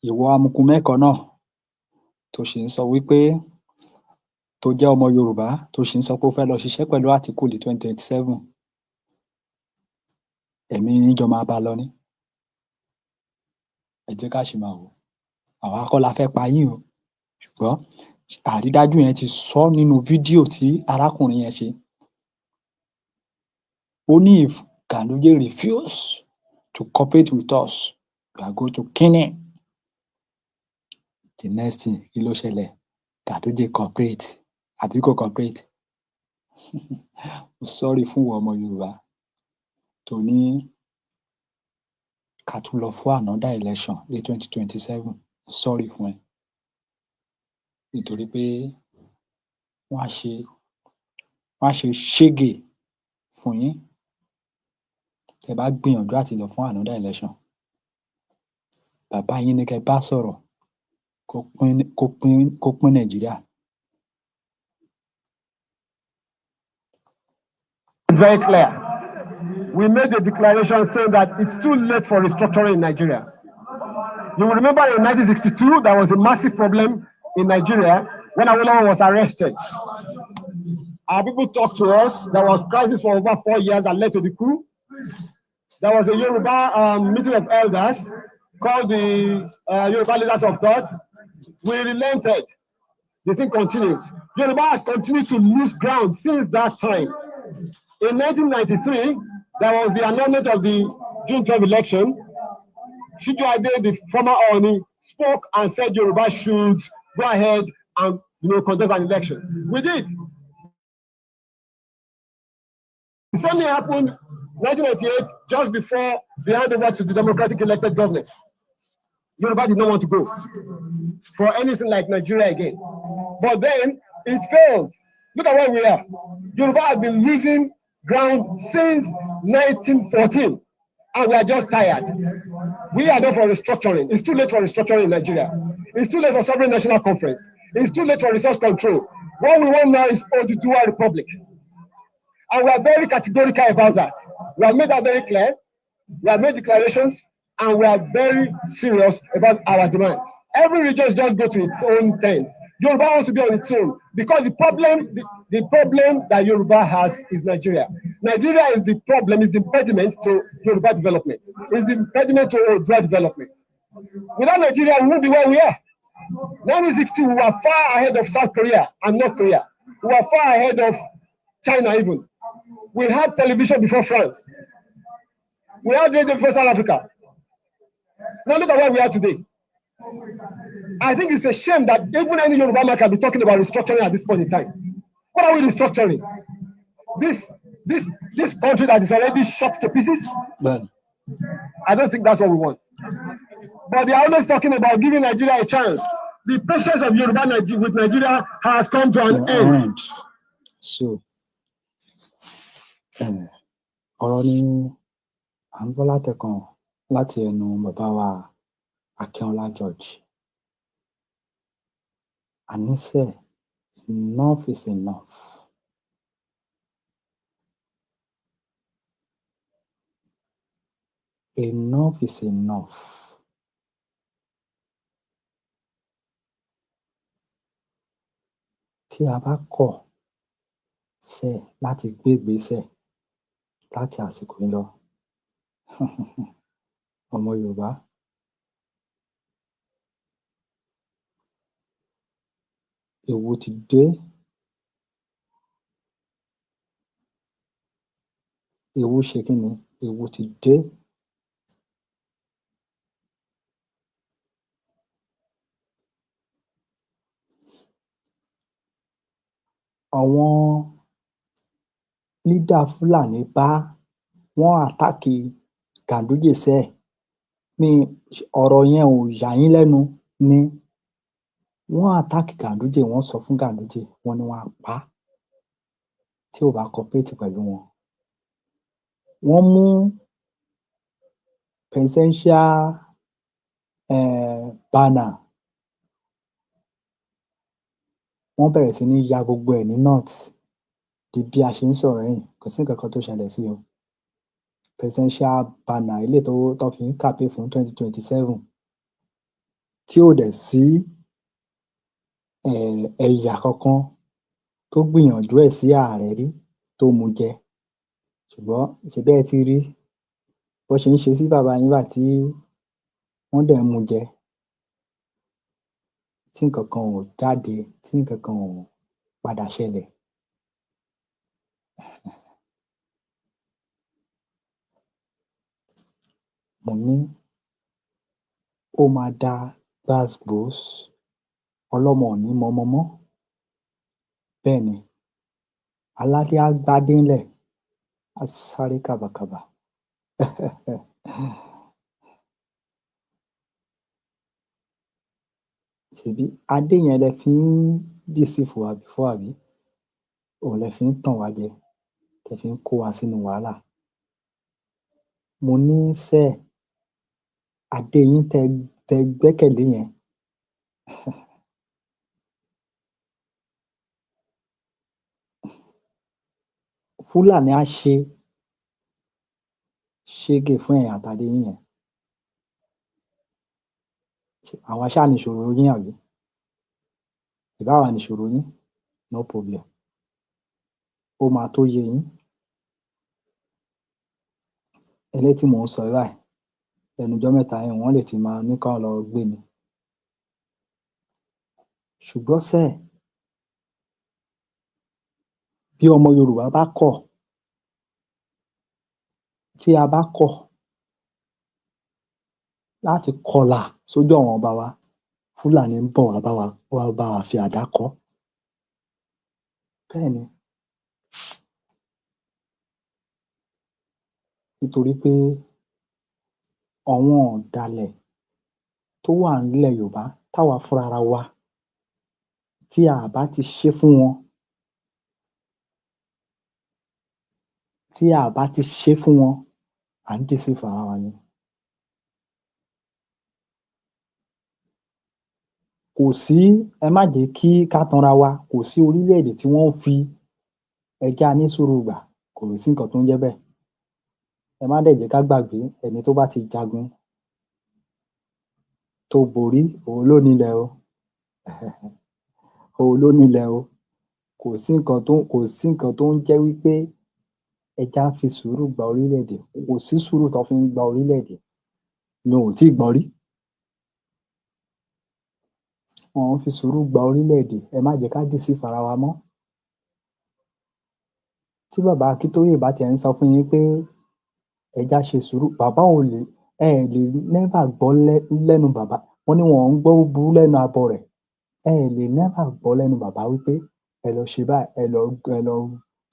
Ìwọ amukumẹ́kọ náà tó ṣì ń sọ wí pé tó jẹ́ ọmọ Yorùbá, tó ṣì ń sọ pé o fẹ́ lọ ṣiṣẹ́ pẹ̀lú Àtíkù ní 2027, ẹ̀mí yín jọ máa bá lọ ní. Ẹ jẹ́ ká ṣì máa wò ó. Àwa kọ́ la fẹ́ pa yín o, ṣùgbọ́n àrídájú yẹn ti sọ nínú fídíò tí arákùnrin yẹn ṣe. Ó ní if Ganduje refuse to cooperate with us, we are going to kill him. The next thing, kí ló ṣẹlẹ̀? Ganduje cooperate àbí kò cooperate? Mo sorry fún ìwọ ọmọ Yorùbá tó ní ká tún lọ fún another election ní 2027. Mo sorry fún ẹ. Nítorí pé wọ́n á ṣe ṣégè fún yín tẹ́ bá gbìyànjú àti lọ fún another election. Bàbá yín ni kẹ́ bá sọ̀rọ̀ kó pín Nàìjíríà. It's very clear. We made a declaration saying that it's too late for restructuring in Nigeria. You will remember in 1962, there was a massive problem in Nigeria when Awolowo was arrested. Our people talked to us. There was crisis for over 4 years that led to the coup. There was a Yoruba meeting of elders called the Yoruba Leaders of Thought. We relented. The thing continued. Yoruba has continued to lose ground since that time. In 1993, there was the annulment of the June 12 election. Sijuade, the former Ooni, spoke and said Yoruba should go ahead and conduct an election. We did. The same thing happened 1988, just before the handover to the democratic elected government. Yoruba did not want to go for anything like Nigeria again. But then it failed. Look at where we are. Yoruba has been losing ground since 1914, and we are just tired. We are not for restructuring. It's too late for restructuring in Nigeria. It's too late for sovereign national conference. It's too late for resource control. What we want now is Oduduwa Republic. And we are very categorical about that. We have made that very clear. We have made declarations. And we are very serious about our demands. Every region just go to its own tent. Yoruba wants to be on its own because the problem that Yoruba has is Nigeria. Nigeria is the problem, is the impediment to Yoruba development, is the impediment to Odua development. Without Nigeria, we won't be where we are. 1960, we were far ahead of South Korea and North Korea. We were far ahead of China even. We had television before France. We had radio before South Africa. Now look at where we are today. I think it's a shame that even any Yoruba man can be talking about restructuring at this point in time. What are we restructuring? This country that is already shot to pieces? Bẹ́ẹ̀ni. I don't think that's what we want. But they are always talking about giving Nigeria a chance. The patience of Yoruba with Nigeria has come to an The end. End. So ọ̀rọ̀ ni à ń gbọ́ látẹ̀kan láti ẹnu bàbá wa Akínọlá George. Àníṣe, enough is enough. Enough is enough. Tí a bá kọ̀ sẹ́ láti gbé ìgbésẹ̀ láti àsìkò yìí lọ, ọmọ Yorùbá, ewu ti dé. Ewu ṣe kí ni? Ewu ti dé. Àwọn leader Fúlàní bá wọ́n attack Ganduje sẹ́ mi, ọ̀rọ̀ yẹn ò yà yín lẹ́nu ni? Wọ́n attack Ganduje, wọ́n sọ fún Ganduje, wọ́n ní wọ́n á pa á tí ò bá cooperate pẹ̀lú wọn. Wọ́n mú presidential banner, wọ́n bẹ̀rẹ̀ sí ní ya gbogbo ẹ̀ ní north. Di bí a ṣe ń sọ̀rọ̀ yìí, kò sí nǹkan kan tó ṣẹlẹ̀ sí o. Presidential banner eléyìí tó fi ń campaign fún 2027, tí ò dẹ̀ sí ẹ̀yà kankan tó gbìyànjú ẹ̀ sí ààrẹ rí tó mú jẹ. Ṣùgbọ́n ṣebí ẹ ti rí bó ṣe ń ṣe sí bàbá yín báyìí tí wọ́n dẹ̀ ń mú jẹ, tí nǹkan kan ò jáde, tí nǹkan kan ò padà ṣẹlẹ̀. Mo ní ó máa da gbas-gbòs, ọlọ́mọ ò ní mọmọ mọ́. Bẹ́ẹ̀ ni, aládé á gbádé ńlẹ̀, á sáré kàbàkàbà. Ṣèbí adé yẹn lẹ fi ń deceive wa before, àbí? Òun lẹ fi ń tàn wá jẹ, tẹ fi ń kó wa sínú wàhálà. Mo ní sẹ́ adé yín tẹ gbẹ́kẹ̀lé yẹn, Fúlàní á ṣe ṣégè fún ẹ̀yin àtadé yín yẹn. Àwa ṣáà nìṣòro yín, àbí? Ìbá wa nìṣòro yín, no problem, ó máa tó yé yín. Eléyìí tí mò ń sọ yìí báyìí, lẹ́nu ijọ́ mẹ́ta yìí, wọ́n lè ti máa ní kán lọ gbé mi. Ṣùgbọ́n sẹ́ bí ọmọ Yorùbá bá kọ̀, tí a bá kọ̀ láti kọlà sójú àwọn ọba wa, Fúlàní ń bọ̀ wá bá wa, wá bá wa fi àdá kọ́. Bẹ́ẹ̀ ni, nítorí pé àwọn ọ̀dàlẹ̀ tó wà nílẹ̀ Yorùbá, táwa fúnra ra wa, tí a bá ti ṣe fún wọn, tí a bá ti ṣe fún wọn, à ń deceive ara wa ni. Kò sí, ẹ má jẹ́ kí ká tanra wa, kò sí orílẹ̀-èdè tí wọ́n ń fi ẹjẹ́ a ní sùúrù gbà. Kò sí nǹkan tó ń jẹ́ bẹ́ẹ̀. Ẹ má dẹ̀ jẹ́ ká gbàgbé, ẹni tó bá ti jagun Tó borí, òun ló nílẹ̀ o, òun ló nílẹ̀ o. Kò sí nǹkan tó ń jẹ́ wípé ẹ jẹ́ á fi sùúrù gba orílẹ̀-èdè. Kò sí sùúrù tán fi ń gba orílẹ̀-èdè, mi ò tíì gbọ́ rí. Wọn ò ń fi sùúrù gba orílẹ̀-èdè. Ẹ má jẹ́ ká deceive ara wa mọ́. Tí bàbá Akíntóyè bá tiẹ̀ ń sọ fún yín pé ẹ jẹ́ á ṣe sùúrù, bàbá ò lè, ẹ lè never gbọ́ lẹ́nu bàbá. Wọ́n ní wọn ò ń gbọ́ búburú lẹ́nu abọrẹ̀. Ẹ lè never gbọ́ lẹ́nu bàbá wípé ẹ lọ ṣe báyìí, ẹ lọ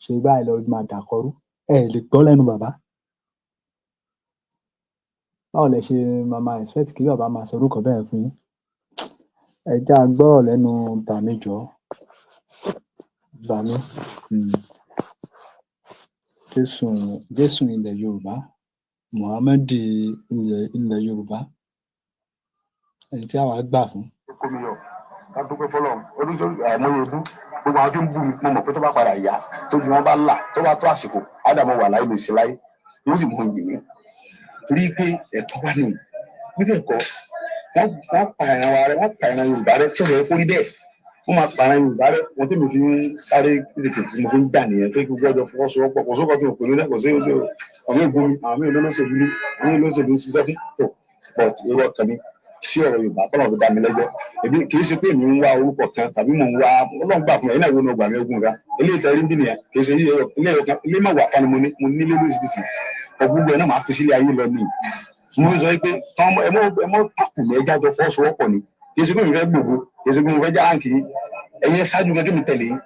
ṣe báyìí, ẹ lọ máa dàkọrú. Ẹ lè gbọ́ lẹ́nu bàbá. Báwo lẹ ṣe máa máa expect kí bàbá máa sọ irú nǹkan bẹ́ẹ̀ yẹn fún yín? Ẹ jẹ́ á gbọ́rọ̀ lẹ́nu bàmí jọ̀ọ́, bàmí, Jésù, Jésù ilẹ̀ Yorùbá, Muhammad ilẹ̀ Yorùbá, ẹni tí àwa gbà fún. Kó mi yọ, ká dúpẹ́ fọlọ́run. Ọdún tó àìmọye ebú, gbogbo àwọn tí ń bú mi, mo mọ̀ pé tó bá padà yá, tójú wọn bá là, tó bá tó àsìkò, ádámọ̀ wà láyé, mi sí láyé, wọ́n sì mọ iyì mi, torí pé ẹ̀tọ́ wà nìyí. Bíbẹ̀ kọ́, wọ́n pa ìran wa rẹ́, wọ́n pa ìran Yorùbá rẹ́ tí ó yẹ kó rí bẹ́ẹ̀. Wọ́n máa pa ìran Yorùbá rẹ́. Wọ́n tí mi fi ń sáré tètè tí mo fi ń gbà nìyẹn pé gbogbo ọjọ́ fọwọ́sowọ́pọ̀. Kò sókò tí mo pè mí náà, kò sí ojú àwọn ègún mi, àwọn mí olóṣèlú ní àwọn olóṣèlú ń ṣiṣẹ́ fún tó, but irú ọkàn mi sí ọ̀rọ̀ Yorùbá kọ́nà fi dá mi lẹ́jọ́. Èmi kì í ṣe pé èmi ń wá orúkọ kan tàbí mò ń wá. Ọlọ́run gbà fún mi. Ẹ̀yin náà wo ni ọgbà mi ogun ga eléyìí tẹ́ rí ń bí nìyẹn. Kì í ṣe ilé ẹyọ kan, ilé mẹ́wàá kan ni mo ní. Mo nílé lóríṣiríṣi. Ọ̀gbùngbò ẹ̀ náà máa fi sílé ayé lọ nìyí. Mo ń sọ pé ẹ mọ́ pàkó mi, ẹja jọ fọwọ́sowọ́pọ̀ ni. Kì í ṣe pé mi fẹ́ gbogbo, kì í ṣe pé mo fẹ́ já àǹkì. Ẹ̀yin ṣáájú gẹ́gẹ́ mi tẹ̀lé yín.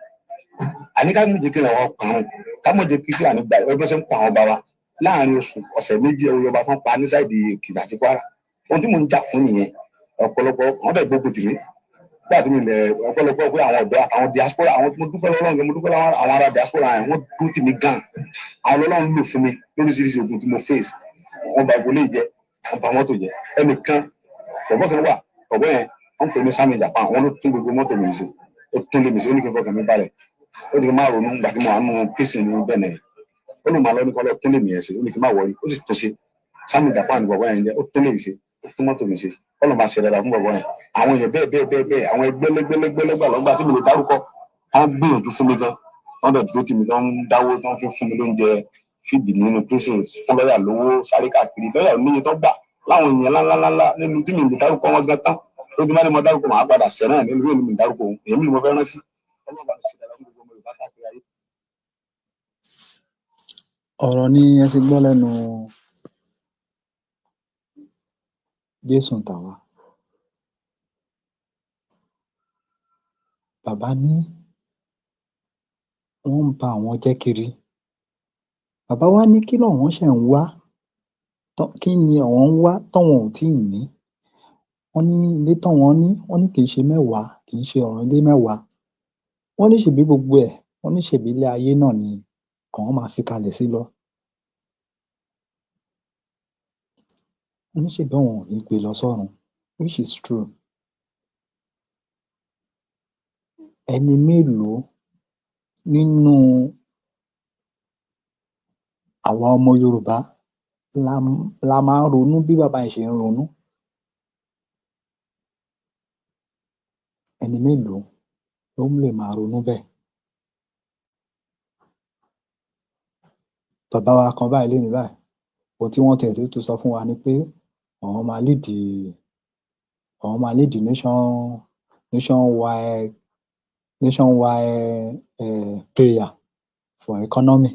Àní ká mọ̀ jẹ́ kí àwọn parun, ká mọ̀ jẹ́ kí Fúlàní gba ẹgbẹ́ sẹ́ ń pa àwọn ọba wa láàrin oṣù ọ̀sẹ̀ 2. Ẹ̀rọ ọba tán pa ní side Èkìtì àti Kwara. Ohun tí mò ń jà fún nìyẹn. Ọ̀pọ̀lọpọ̀ wọn dẹ̀ gbógun tì mí nígbà tí mi lẹ̀. Ọ̀pọ̀lọpọ̀ pé àwọn ọ̀dọ́ àtàwọn diaspora, àwọn mo dúpẹ́ lọ́wọ́ Ọlọ́run, mo dúpẹ́ lọ́wọ́ àwọn ará diaspora yẹn. Wọ́n dúró tì mí gan. Àwọn Ọlọ́run lò fún mi lóríṣiríṣi ogun tí mo face. Wọ́n ba ìwọlé jẹ, wọ́n ba mọ́tò jẹ. Ẹnìkan, bọ̀bọ́ kan wà, bọ̀bọ́ yẹn wọ́n pè ní Sami Japan. Wọ́n ló tún gbogbo mọ́tò mi ṣe, ó tún lé mi ṣe. Ó ní kí n fọkàn mi balẹ̀, ó ní kí n má ronú. Gbà tí mo wà nù písì ní Bẹ̀nẹ̀, ó lóun máa lọ ní kọ́ lọ tún lé mi yẹn ṣe. Ó ní kí n má wọrí, ó sì tún ṣe. Sami Japan ni bọ̀bọ́ yẹn jẹ́. Ó tún lé mi ṣe, ó tún mọ́tò mi ṣe. Ọlọ́run máa ṣe dáadáa fún bọ̀bọ́ yẹn. Àwọn èèyàn bẹ́ẹ̀ bẹ́ẹ̀ bẹ́ẹ̀ bẹ́ẹ̀, àwọn ẹgbẹ́ lẹ́gbẹ́lẹ́gbẹ́lẹ́gbà lọ́gbà tí mi lè dárúkọ, wọ́n gbìyànjú fún mi gan. Wọ́n dẹ̀ dúró tì mí, tó ń dáwó, tó ń fi fún mi lóúnjẹ, fídì mi nínú prison, fún lọ́ọ̀yà lówó, sáré káàkiri. Lọ́ọ̀yà níye tó gbà láwọn èèyàn ńláńláńlá nínú tí mi lè dárúkọ wọn gan tán. Lójú má ní mo dárúkọ, màá padà sẹ́ náà nínú ìlú mi dárúkọ òun. Èmi ni mo fẹ́ rántí. Ọlọ́run bá mi ṣe dáadáa fún gbogbo ọmọ Yorùbá káàkiri ayé. Ọ̀rọ̀ ni ẹ ti gbọ́ lẹ́nu Jésù tàwa. Bàbá ní wọ́n ń ba àwọn jẹ́ kiri. Bàbá wa ní kí làwọn ṣẹ̀ ń wá, kí ni àwọn ń wá táwọn ò tíì ní? Wọ́n ní ilé táwọn ní, wọ́n ní kì í ṣe 10, kì í ṣe ọ̀rọ̀ ilé 10. Wọ́n ní ṣèbí gbogbo ẹ̀, wọ́n ní ṣèbí ilé ayé náà ni àwọn máa fi kalẹ̀ sí lọ. Wọ́n ní ṣèbí àwọn ò ní gbé lọ sọ́run, which is true. Ẹni mélòó nínú àwa ọmọ Yorùbá la máa ń ronú bí bàbá yẹn ṣe ń ronú? Ẹni mélòó ló lè máa ronú bẹ́ẹ̀? Bàbá wa kan báyìí lénìí báyìí, ohun tí wọ́n tiẹ̀ tún sọ fún wa ni pé àwọn máa lead nationwide prayer for economy.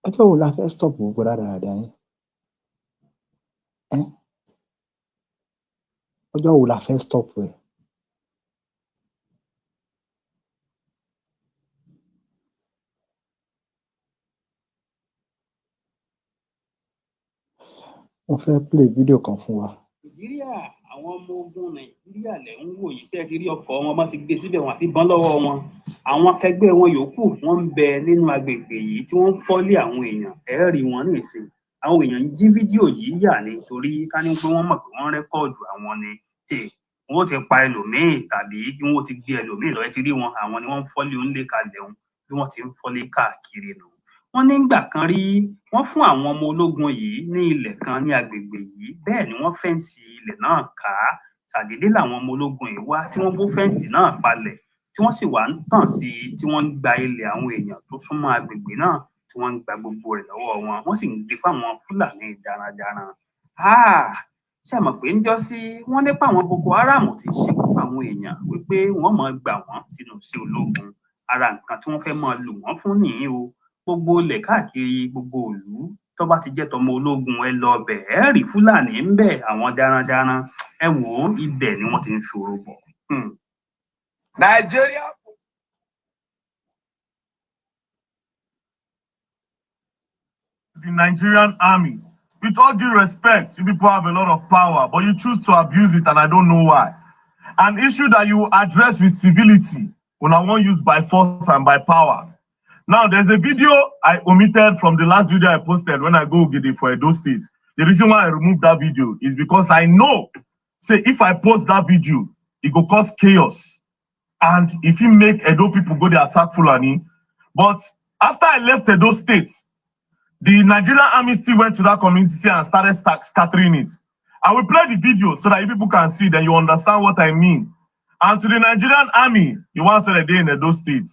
Ọjọ́ wo la fẹ́ stop gbogbo rádaràda yìí? um Ọjọ́ wo la fẹ́ stop ẹ̀? Mo fẹ́ play fídíò kan fún wa. Nàìjíríà, àwọn ọmọ ogun Nàìjíríà lẹ̀ ń wò yìí. Ṣé ẹ ti rí ọkọ̀ wọn bá ti gbé síbẹ̀, wọn àti ìbọn lọ́wọ́ wọn. Àwọn akẹgbẹ́ wọn yòókù, wọ́n ń bẹ nínú agbègbè yìí tí wọ́n ń fọ́lé àwọn èèyàn. Ẹ rí wọn ní ìsìn. Àwọn èèyàn ń jí fídíò yìí yà ni, torí ká ní pé wọ́n mọ̀ pé wọ́n record àwọn ni. Wọn ó ti pa ẹlòmíín tàbí kí wọn ó ti gbé ẹlòmíín lọ. Ẹ ti rí wọn, àwọn ni wọ́n ń fọ́lé onílé kalẹ̀ wọn bí wọ́n ti ń fọ́lé káàkiri nù. Wọ́n nígbà kan rí, wọ́n fún àwọn ọmọ ológun yìí ní ilẹ̀ kan ní agbègbè yìí. Bẹ́ẹ̀ ni wọ́n fence ilẹ̀ náà ká. Ṣàdédé làwọn ọmọ ológun yìí wá tí wọ́n bó fence náà palẹ̀, tí wọ́n sì wá ń tàn sí i, tí wọ́n ń gba ilẹ̀ àwọn èèyàn tó súnmọ́ agbègbè náà, tí wọ́n ń gba gbogbo rẹ̀ lọ́wọ́ wọn. Wọ́n sì ń gbé fáwọn Fúlàní darandaran. Ṣe mọ̀ pé ńjọ́sí wọ́n nípa àwọn Boko Haram ti ṣekú pa àwọn èèyàn, wípé wọ́n máa gbà wọ́n sínú iṣẹ́ ológun. Ara nǹkan tí wọ́n fẹ́ máa lò wọ́n fún nìyí o. Gbogbo ilẹ̀ káàkiri gbogbo ìlú tó bá ti jẹ́ tọmọ ológun, ẹ lọ bẹ̀, ẹ rí Fúlàní ń bẹ̀, àwọn darandaran. Ẹ wò ó, ibẹ̀ ni wọ́n ti ń ṣòro bọ̀. Nigeria The Nigerian army. With all due respect, you people have a lot of power, but you choose to abuse it, and I don't know why. An issue that you address with civility, when I won't use by force and by power. Now, there's a video I omitted from the last video I posted when I go Ogidi for Edo State. The reason why I removed that video is because I know, say, if I post that video, it will cause chaos. And if you make Edo people go, they attack Fulani. But after I left Edo State, the Nigerian army still went to that community and started scattering it. I will play the video so that you people can see, then you understand what I mean. And to the Nigerian army, you want to say a day in Edo State,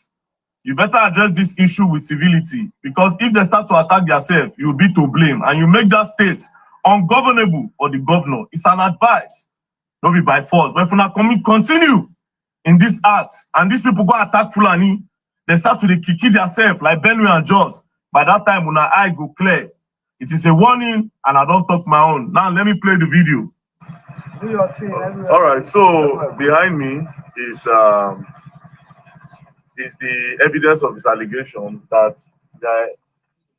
you better address this issue with civility, because if they start to attack themselves, you'll be to blame, and you make that state ungovernable for the governor. It's an advice, not be by force. But if we not continue in this act, and these people go attack Fulani, they start to kick themselves like Benue and Jos. By that time, when I go clear, it is a warning, and I don't talk my own. Now, let me play the video. Do your thing. Everywhere. All right, so behind me is the evidence of his allegation that they're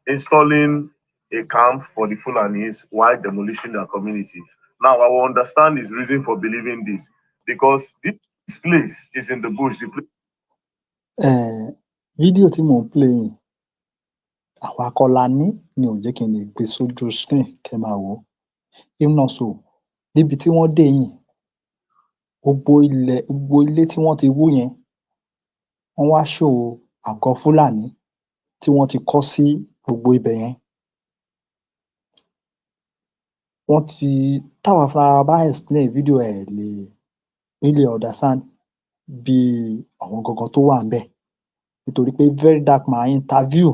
installing a camp for the Fulanis while demolishing their community. Now, I will understand his reason for believing this, because this place is in the bush. The place Fídíò tí mò ń play yìí, àwa kọ́ la ní ni ò jẹ́ kí n lè gbé sójú screen kẹ́ máa wò ó. If not so, níbi tí wọ́n dé yìí, gbogbo ilẹ̀, gbogbo ilé tí wọ́n ti wó yẹn, wọ́n wá show àgọ́ Fúlàní tí wọ́n ti kọ́ sí gbogbo ibẹ̀ yẹn. Wọ́n ti táwa fúnra wa bá explain fídíò, ẹ̀ lè really understand bí àwọn gangan tó wà ńbẹ̀, nítorí pé Very Dark Man interview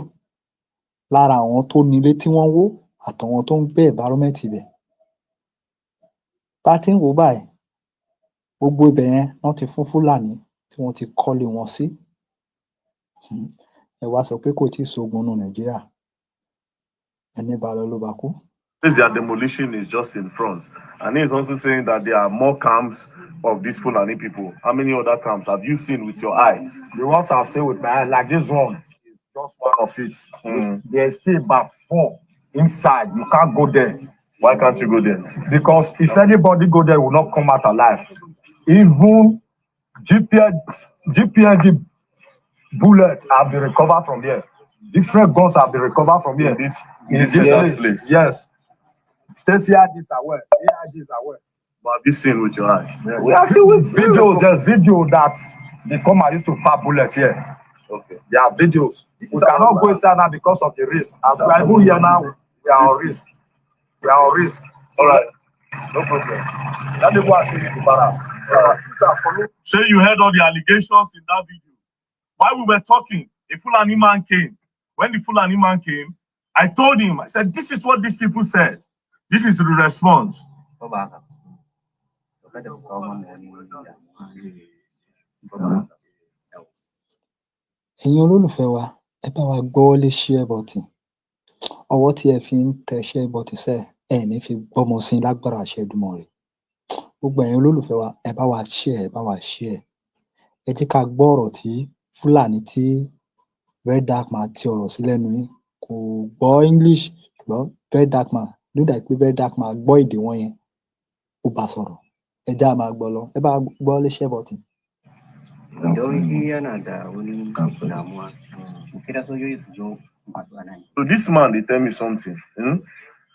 lára àwọn tó nílé tí wọ́n wó àtàwọn tó ń gbé environment ibẹ̀. Bá a ti ń wò ó báyìí, gbogbo ibẹ̀ yẹn wọ́n ti fún Fúlàní tí wọ́n ti kọ́lé wọn sí. Ẹ wá sọ pé kò tíì sógun nínú Nàìjíríà. Ẹní bá lọ ló bá kú. Their demolition is just in front. And he's also saying that there are more camps of these Fulani people. How many other camps have you seen with your eyes? The ones I've seen with my eyes, like this one, is just one of it. There's still about 4 inside. You can't go there. Why can't you go there? Because if anybody go there, will not come out alive. Even GPNG bullets have been recovered from here. Different guns have been recovered from here. In this, In this place. place. Yes. State CID is aware. AIG is aware. But have you seen with your eyes? Yes. We are seeing with videos. There's video that they come and used to fire bullets here. Okay. There are videos. We cannot go inside now because of the risk. As we are even here now, we are on risk. We are on risk. All right. No problem. Let me go and see the barracks. So you heard all the allegations in that video. While we were talking, a Fulani man came. When the Fulani man came, I told him, I said, this is what these people said. This is the response. Ẹ̀yin olólùfẹ́ wa, ẹ bá wa gbọ́wọ́ lé share button. Ọwọ́ tí ẹ fi ń tẹ share button sẹ́, ẹ ní fi gbọ́mọ sí i lágbára àṣẹ Èdùmàrè. Gbogbo ẹ̀yin olólùfẹ́ wa, ẹ bá wa share, ẹ bá wa share. Ẹ jẹ́ ká gbọ́ ọ̀rọ̀ tí Fúlàní tí Very Dark Man ti ọ̀rọ̀ sí lẹ́nu yín. Kò gbọ́ English, ṣùgbọ́n Very Dark Man ló dà pé Very Dark Man gbọ́ èdè wọn yẹn, ó bá sọ̀rọ̀. Ẹ já máa gbọ́ lọ, ẹ bá gbọ́ lé share button. Yawanci yana da wani damuwa mu kira sojoji su zo masu anan. So this man, they tell me something.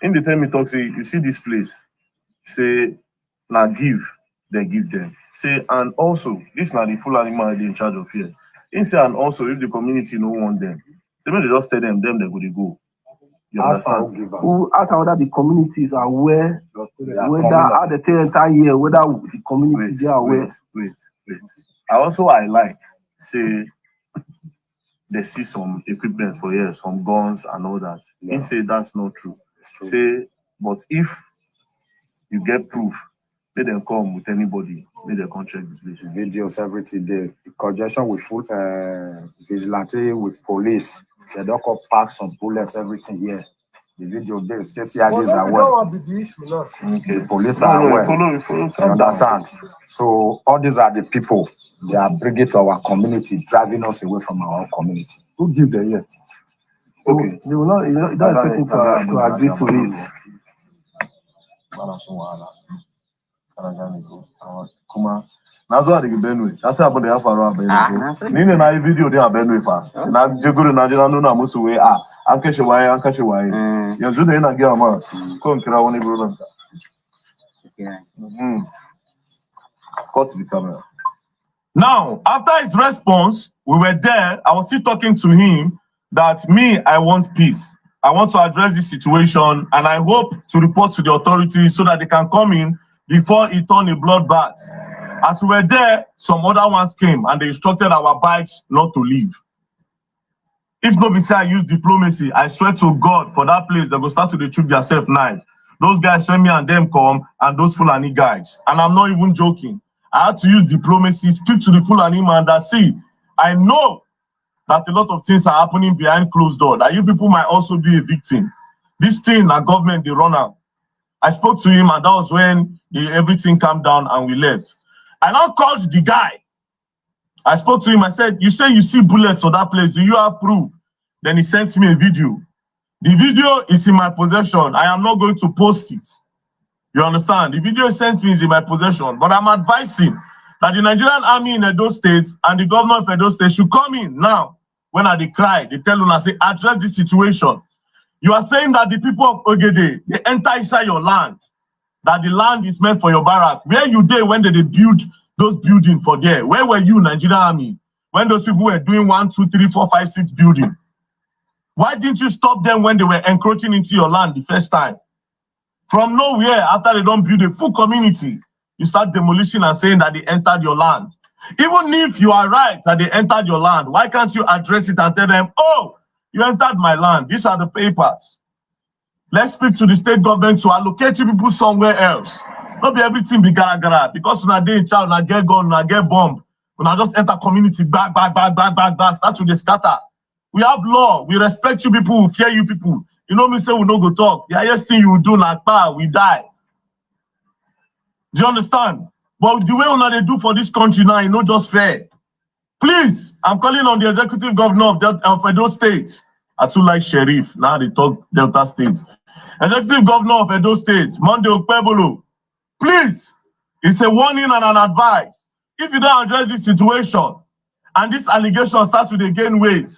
In they tell me, talk, say, you see this place, say, now give. They give them. Say, and also, this na the Fulani man dey in charge of here. He say, and also, if the community no want them, they may just tell them, them they go, they go. You Ask understand? am who give am. Who ask am whether the community is aware, They are whether coming how they take enter here, whether the community Wait, dey aware. wait, wait, wait. I also highlight, say, they see some equipment for here, some guns and all that. Yeah. He say that's not true. It's true. Say, but if you get proof, let them come with anybody, let them come check the place. Videos everything dey. In conjunction with full vigilante with police. They don come pack some bullets, everything here. The video dey. State CID But is no be that aware. one be the issue now. Okay. The police No, are no, aware. follow, follow, You calm down. understand? So all these are the people they are bringing to our community, driving us away from our own community. Who give them here? Okay. You will not, you don't expect him to agree to it. Kuma na zo a daga Benue, na sai abin da ya faru a Benue ko. Ni ne na yi video din a Benue fa. Na je gurin na je na nuna musu wai a an kashe waye an kashe waye. Yanzu da yana gaya ma ko in kira wani brother ka. Cut the camera. Now, after his response, we were there. I was still talking to him that me, I want peace. I want to address this situation and I hope to report to the authorities so that they can come in before it turned a bloodbath. As we were there, some other ones came and they instructed our bikes not to leave. If no be say I use diplomacy, I swear to God, for that place, they go start to dey chook themselves knife. Those guys when me and them come, and those Fulani guys. And I'm not even joking. I had to use diplomacy, speak to the Fulani man that see, I know that a lot of things are happening behind closed door, that you people might also be a victim. This thing, na government, they run out. I spoke to him, and that was when everything calmed down and we left. I now called the guy. I spoke to him. I said, you say you see bullets on that place. Do you have proof? Then he sent me a video. The video is in my possession. I am not going to post it. You understand? The video he sent me is in my possession. But I'm advising that the Nigerian army in Edo State and the governor of Edo State should come in now. When I dey cry, they tell una, say, address this situation. You are saying that the people of Ogede, they enter inside your land, that the land is meant for your barrack. Where you dey when they build those buildings for there? Where were you, Nigerian army, when those people were doing 1, 2, 3, 4, 5, 6 building? Why didn't you stop them when they were encroaching into your land the first time? From nowhere, after they don't build a full community, you start demolition and saying that they entered your land. Even if you are right that they entered your land, why can't you address it and tell them, oh, you entered my land. These are the papers. Let's speak to the state government to allocate you people somewhere else. Not be everything be gara gara. Because una dey in charge, una get gun, una get bomb. Una just enter community, back, back, back, back, back, back, start to dey scatter. We have law. We respect you people. We fear you people. You know me say we no go talk. The highest thing you will do, na kpa, we die. Do you understand? But the way una dey do for this country now, e no just fair. Please, I'm calling on the executive governor of Edo State. I too like Sheriff. Now they talk Delta State. Executive governor of Edo State, Monday Okpebholo. Please, it's a warning and an advice. If you don't address this situation, and this allegation starts to dey gain weight,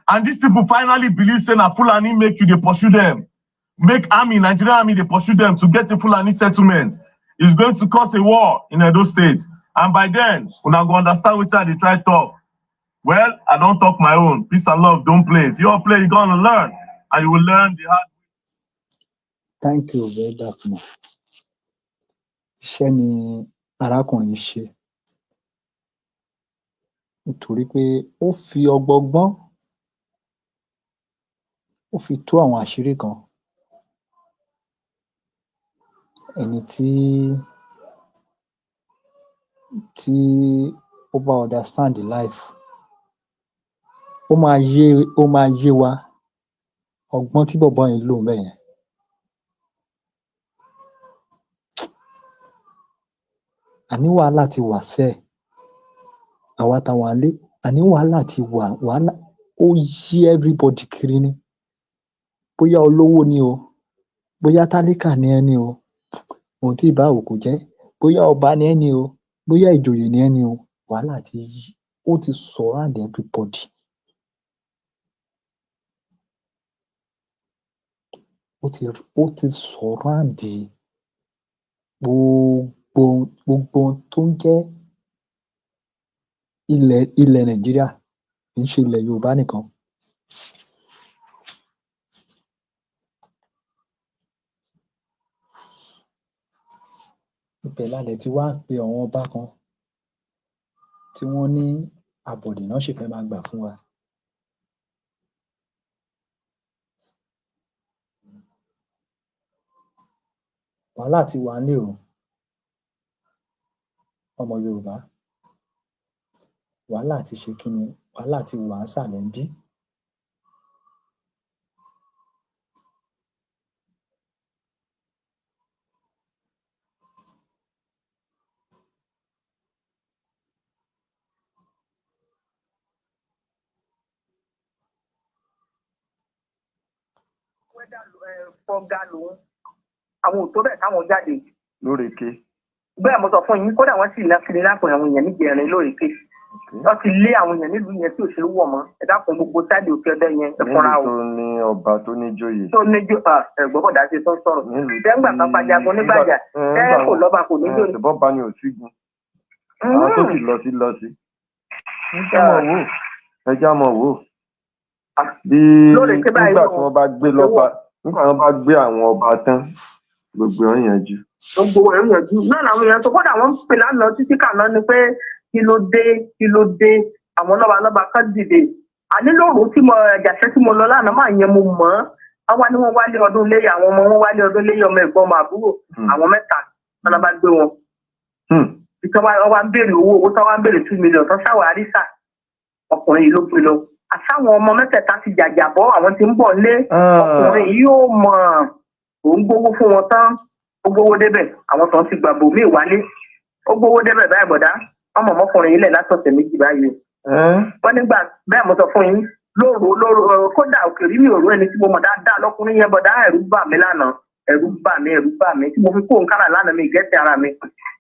and these people finally believe say na Fulani make you dey pursue them, make army, Nigerian army dey pursue them to get a Fulani settlement, it's going to cause a war in Edo State. And by then, una go understand wetin I dey try talk. Well, I don't talk my own. Peace and love, don't play. If you all play, you're going to learn. And you will learn the hard. Thank you very dark man. Iṣẹ́ ni arákùnrin yìí ṣe, nítorí pé ó fi ọgbọọgbọ́n ó fi tú àwọn àṣírí kan. Ẹni tí ó bá understand the life, ó máa yé wa ọgbọ́n tí bọ̀bọ́ yìí ń lò ńbẹ̀ yẹn. Àní wàhálà ti wà sẹ́, àwa tá wà nílé, àní wàhálà ti wà, wàhálà ó yí everybody kiri ni. Bóyá olówó ni o, bóyá tálíkà ni ẹ́ ni o, ohun tí ìbá wù kó jẹ́, bóyá ọba ni ẹ́ ni o, bóyá ìjòyè ni ẹ́ ni o, wàhálà ti yí, ó ti surround everybody. Ó ti surround gbogbo Gbogbo ohun tó ń jẹ́ ilẹ̀ Nàìjíríà, kì í ṣe ilẹ̀ Yorùbá nìkan. Ibẹ̀ la dẹ̀ ti wá ń pe àwọn ọba kan tí wọ́n ní àbọ̀dè náà sì fẹ́ máa gbà fún wa. Wàhálà ti wà ńlẹ̀ o, ọmọ Yorùbá. Wàhálà ti ṣe kí ni? Wàhálà ti wà ńsàlẹ̀ ńbí. Fọgá lòun àwọn ò tó bẹ́ẹ̀ káwọn jáde. Lórèké. Bẹ́ẹ̀ mo sọ fún yín, kódà wọ́n sì ná kiri lápò àwọn èèyàn níjẹrin lórèké. Wọ́n ti lé àwọn èèyàn nílùú yẹn tí ò ṣe é wọ̀ mọ́. Ẹ dákun, gbogbo sáàdì òkè ọdẹ yẹn, ẹ fúnra Nílùú o. tó ní ọba tó níjòyè. Tó níjó ẹgbọ́n bọ̀dá ṣe tó ń sọ̀rọ̀. Nílùú Tẹ́ngbà kan pàjágun nígbàjà tẹ́ kò lọ́ba kò níjó ni. Ṣùgbọ́n bá ní òsígun. Àwọn tó sì lọ sí lọ sí. Ẹ já mọ̀ wò. Ẹ já mọ̀ wò. Bí Lórèké báyìí nígbà o, tí wọ́n bá gbé lọ́ba, nígbà tí wọ́n bá gbé àwọn ọba tán, gbogbo wọn yanjú. Gbogbo ẹ̀ ń yanjú náà làwọn èèyàn tó kódà wọ́n ń pè lánàá títí kàná ni pé kí ló dé, kí ló dé, àwọn lọ́ba lọ́ba kan dìde. Àní lóru tí mo ẹ̀jàṣẹ́ tí mo lọ lánàá máa yẹn mo mọ̀ ọ́n. Wọ́n wá ní wọ́n wálé ọdún léyà, àwọn ọmọ wọn wálé ọdún léyà, ọmọ ẹ̀gbọ́n, ọmọ àbúrò, àwọn mẹ́ta wọn lọ bá gbé wọn. Ìtọ́ wa wá ń béèrè owó tó wá ń béèrè 2 million tó ṣàwárí sà, ọkùnrin yìí ló gbé lọ. Àtàwọn ọmọ mẹ́tẹ̀ẹ̀ta ti jàjàbọ́, àwọn tí ń bọ̀ lé ọkùnrin yìí yóò mọ̀ òun gbowó fún wọn tán. Ó gbowó débẹ̀, àwọn kan ti gbàgbọ́ míì wálé. Ó gbowó débẹ̀ báyìí, bọ̀dá ọmọ ọmọkùnrin yìí lẹ̀ látọ̀sẹ̀ 2 báyìí o. Wọ́n nígbà bẹ́ẹ̀ mo sọ fún yín lóru lóru, kódà òkèrí mi ò rú ẹni tí mo mọ̀ dáadáa lọ́kùnrin yẹn. Bọ̀dá, ẹ̀rù bà mí lánàá, ẹ̀rù bà mí, ẹ̀rù bà mí tí mo fi kó nǹkan lánàá mi ìgẹ́sì ara mi.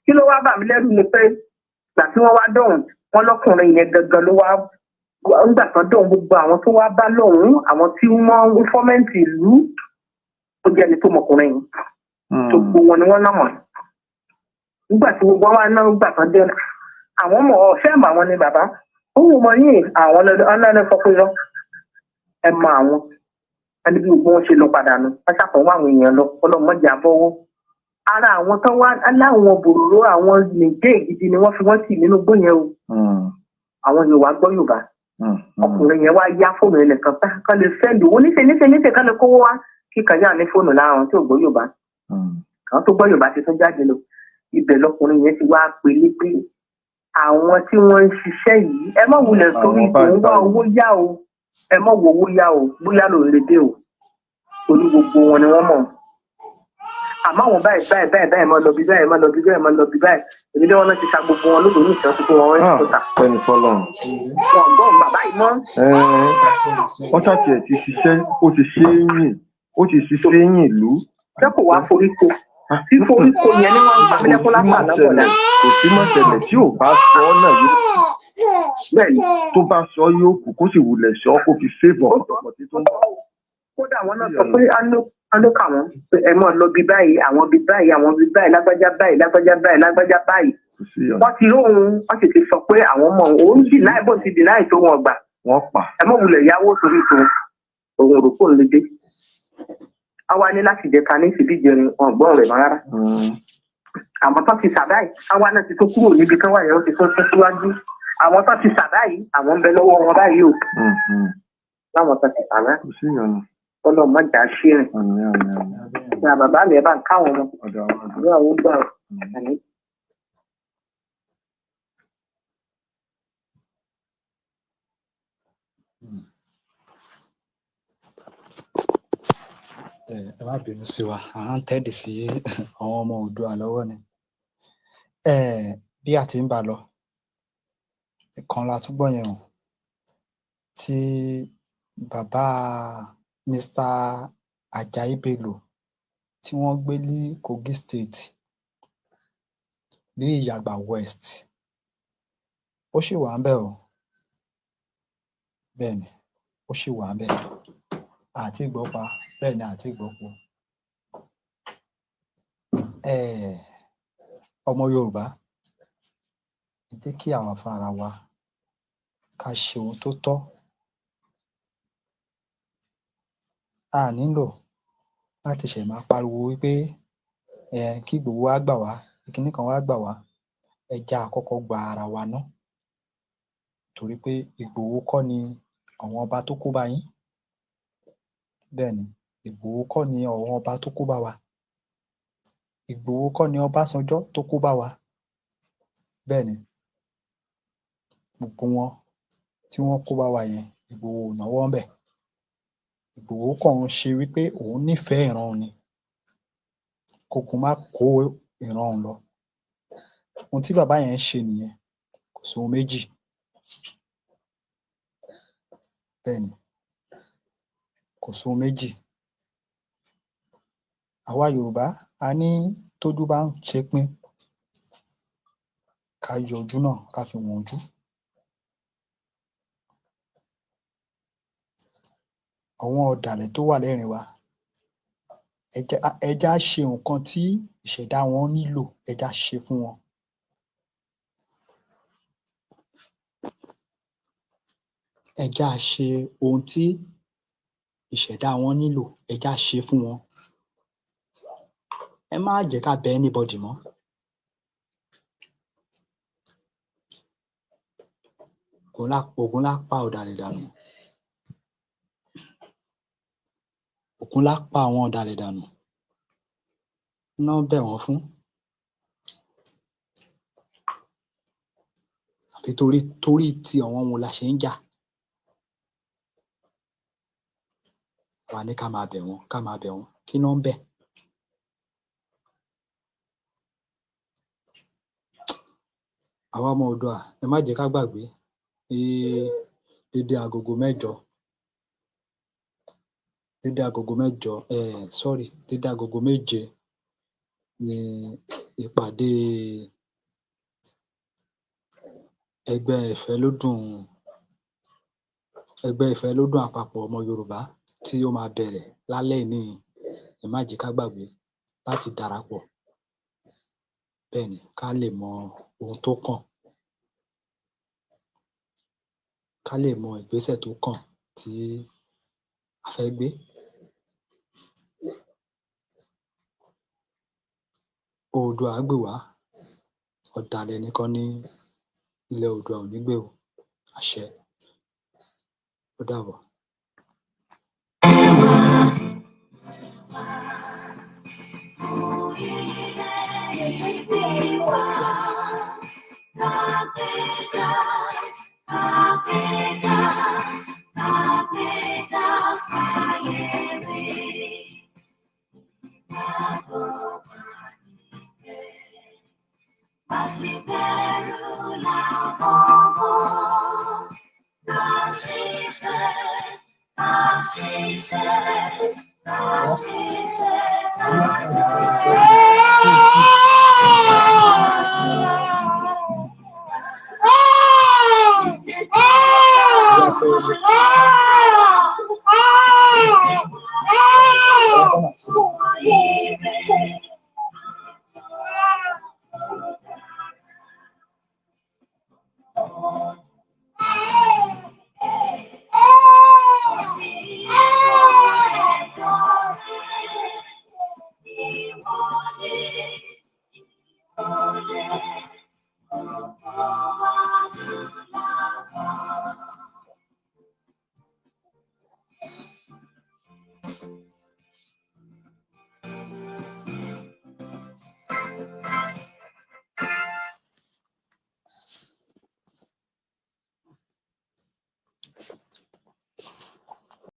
Kí ló wá bà mí lẹ́rù ni pé ìgbà tí wọ́n wá dọ̀hùn, wọ́n lọ́kùnrin yẹn gangan ló wá ńgbà tán dọ̀hùn, gbogbo àwọn tó wá bá lọ́hùn, àwọn tí wọ́n ń fọ́mẹ́ǹtì ìlú tó jẹ́ ẹni tó mọkùnrin yìí, gbogbo wọn ni wọ́n náà mọ̀. Nígbà tí gbogbo wọn wá náà gbà tán dé, àwọn mọ̀ ọ́ fẹ́ mọ̀ àwọn ni bàbá òun ò mọ̀ yín, àwọn ọlọ́dẹ sọ pé lọ ẹ mọ àwọn ẹni bí gbogbo wọn ṣe lọ padà nù. Wọn ṣàfọwọ́ àwọn èèyàn lọ, ọlọ́mọdé àbọ̀wọ́ ara àwọn tó wá láwọn bòròró, àwọn nìjẹ́ gidi ni wọ́n fi wọ́n tì nínú igbó yẹn o. Àwọn Yorùbá gbọ́ Yorùbá. Ọkùnrin yẹn wá yá fóònù ẹnìkan tá kán lè send owó níṣẹ́ níṣẹ́ níṣẹ́, kán lè kówó wá kíkan yá ní fóònù lára àwọn tí ò gbọ́ Yorùbá. Àwọn tó gbọ́ Yorùbá ti tún jáde lọ. Ibẹ̀ lọkùnrin yẹn ti wá pélé pé àwọn tí wọ́n ń ṣiṣẹ́ yìí, ẹ má wulẹ̀ torí Àwọn báyìí tòun wá báyìí. owó yá o, ẹ má wo owó yá o, bóyá lòun lè dé o, torí gbogbo wọn ni wọ́n mọ̀. Àmọ́ àwọn báyìí báyìí báyìí báyìí, máa lọ bí báyìí, máa lọ bí báyìí, máa lọ bí báyìí. Èmi dé wọn náà ti sa gbogbo wọn lódò ní ìṣẹ́ tuntun wọn wọ́n ta. Pẹ́ni fọlọ́run. Wọn gbọ́n bàbá yìí mọ́. Wọ́n ṣàtì ẹ̀ ti ṣiṣẹ́, ó ti ṣe é yìn, ó ti ṣiṣẹ́ yìn ìlú. Ṣé kò wá foríko? Fíforíko yẹn ni wọ́n ń pa mí lẹ́kún Kò sí látàná mọ̀ bọ̀dá. ṣẹlẹ̀, kò sí mọ̀ ṣẹlẹ̀ tí ò bá sọ ọ́ náà yóò Bẹ́ẹ̀ni. Tó bá sọ ọ́ yóò kú, kó sì wulẹ̀ sọ ọ́ kó fi favour ọ̀pọ̀lọpọ̀ tí tó ń bọ̀. Kódà wọn náà sọ pé á ló kà wọ́n pé ẹ máa lọ bí báyìí, àwọn bí báyìí, àwọn bí báyìí, lágbájá báyìí, lágbájá báyìí, lágbájá báyìí. Kò sí ọ̀nà. Wọ́n ti róhun, wọ́n sì ti sọ pé àwọn ọmọ òun dì láì bó ti dì láì tó wọn gbà. Wọ́n pa. Ẹ mọ̀ wulẹ̀ yáwó torí tó òun rò kó lè dé. Àwa ní láti jẹta ní ìsìbí jẹrin ọgbọ́n rẹ̀ mọ́ rárá. Àwọn tó ti sàbáyì, àwa náà ti tó kúrò níbi kan wà yẹn, ó ti tó sún síwájú. Àwọn tó ti sàbáyì, àwọn ń bẹ lọ́wọ́ wọn báyìí o. Láwọn tó ti sàbá. Kò sí ìyọnu. Ọlọ́run má jà ṣe rìn. Àmín, àmín, àmín. Ìyá bàbá mi, ẹ bá ń káwọn ọmọ. Ọ̀dọ̀ àwọn ọ̀dọ́. Àdúrà ó gbà ó. Àmín. Ẹ má bínú sí wa, à ń tẹ́dì sí àwọn ọmọ Oòduà lọ́wọ́ ni. Bí a ti ń bá a lọ, ìkan la tún gbọ́ yẹn o, tí bàbá Mr. Ajayi Bello tí wọ́n gbé ní Kogi State ní Ìyàgbà West, ó ṣì wà ńbẹ̀ o. Bẹ́ẹ̀ ni, ó ṣì wà ńbẹ̀. Àti gbọ́ pa bẹ́ẹ̀ ni àti gbọ́ po. Ọmọ Yorùbá, ẹ jẹ́ kí àwa fúnra wa ká ṣe ohun tó tọ́. A nílò láti ṣẹ̀ máa pariwo wípé kí Ìgbòho wá gbà wá, kí kinní kan wá gbà wá. Ẹ jẹ́ á kọ́kọ́ gba ara wa ná, torí pé Ìgbòho kọ́ ni àwọn ọba tó kó bá yín. Bẹ́ẹ̀ ni, Ìgbòho kọ́ ni àwọn ọba tó kó bá wa. Ìgbòho kọ́ ni Ọbásanjọ́ tó kó bá wa. Bẹ́ẹ̀ ni, gbogbo wọn tí wọ́n kó bá wa yẹn, Ìgbòho ò náwó ńbẹ̀. Ìgbòho kàn ń ṣe wípé òun nífẹ̀ẹ́ ìran òun ni, kógun má kó ìran òun lọ. Ohun tí bàbá yẹn ń ṣe nìyẹn, kò sóhun méjì. Bẹ́ẹ̀ ni, kò sóhun méjì. Àwa Yorùbá, a ní tójú bá ń ṣepin, ká yọ ojú náà, ká fi wọ̀n ojú. Àwọn ọ̀dàlẹ̀ tó wà lẹ́rìn wa, ẹ jẹ́ á ṣe nǹkan tí ìṣẹ̀dá wọn nílò, ẹ jẹ́ á ṣe fún wọn. Ẹ jẹ́ á ṣe ohun tí ìṣẹ̀dá wọn nílò, ẹ jẹ́ á ṣe fún wọn. Ẹ má jẹ́ ká bẹ anybody mọ́. Ògún lá pa ọ̀dàlẹ̀ dànù. Ògún lá pa àwọn ọ̀dàlẹ̀ dànù. Kí ná ń bẹ̀ wọ́n fún? Àbí torí ti àwọn wo la ṣe ń jà? Wá ní ká máa bẹ̀ wọ́n, ká máa bẹ̀ wọ́n. Kí ná ń bẹ̀? Àwa ọmọ Oòduà, ẹ má jẹ́ ká gbàgbé ní dédé agogo mẹ́jọ, dédé agogo mẹ́jọ, sorry, dédé agogo méje ni ìpàdé ẹgbẹ́ Ìfẹ́lódùn, ẹgbẹ́ Ìfẹ́lódùn àpapọ̀ ọmọ Yorùbá tí ó máa bẹ̀rẹ̀ lálẹ́ òní yìí. Ẹ má jẹ́ ká gbàgbé láti darapọ̀. Bẹ́ẹ̀ ni, ká lè mọ ohun tó kàn, ká lè mọ ìgbésẹ̀ tó kàn tí a fẹ́ gbé. Oòduà á gbè wá, ọ̀dàlẹ̀ nìkan ni ilẹ̀ Oòduà ò ní gbè o. Àṣẹ. Ó dàbọ̀.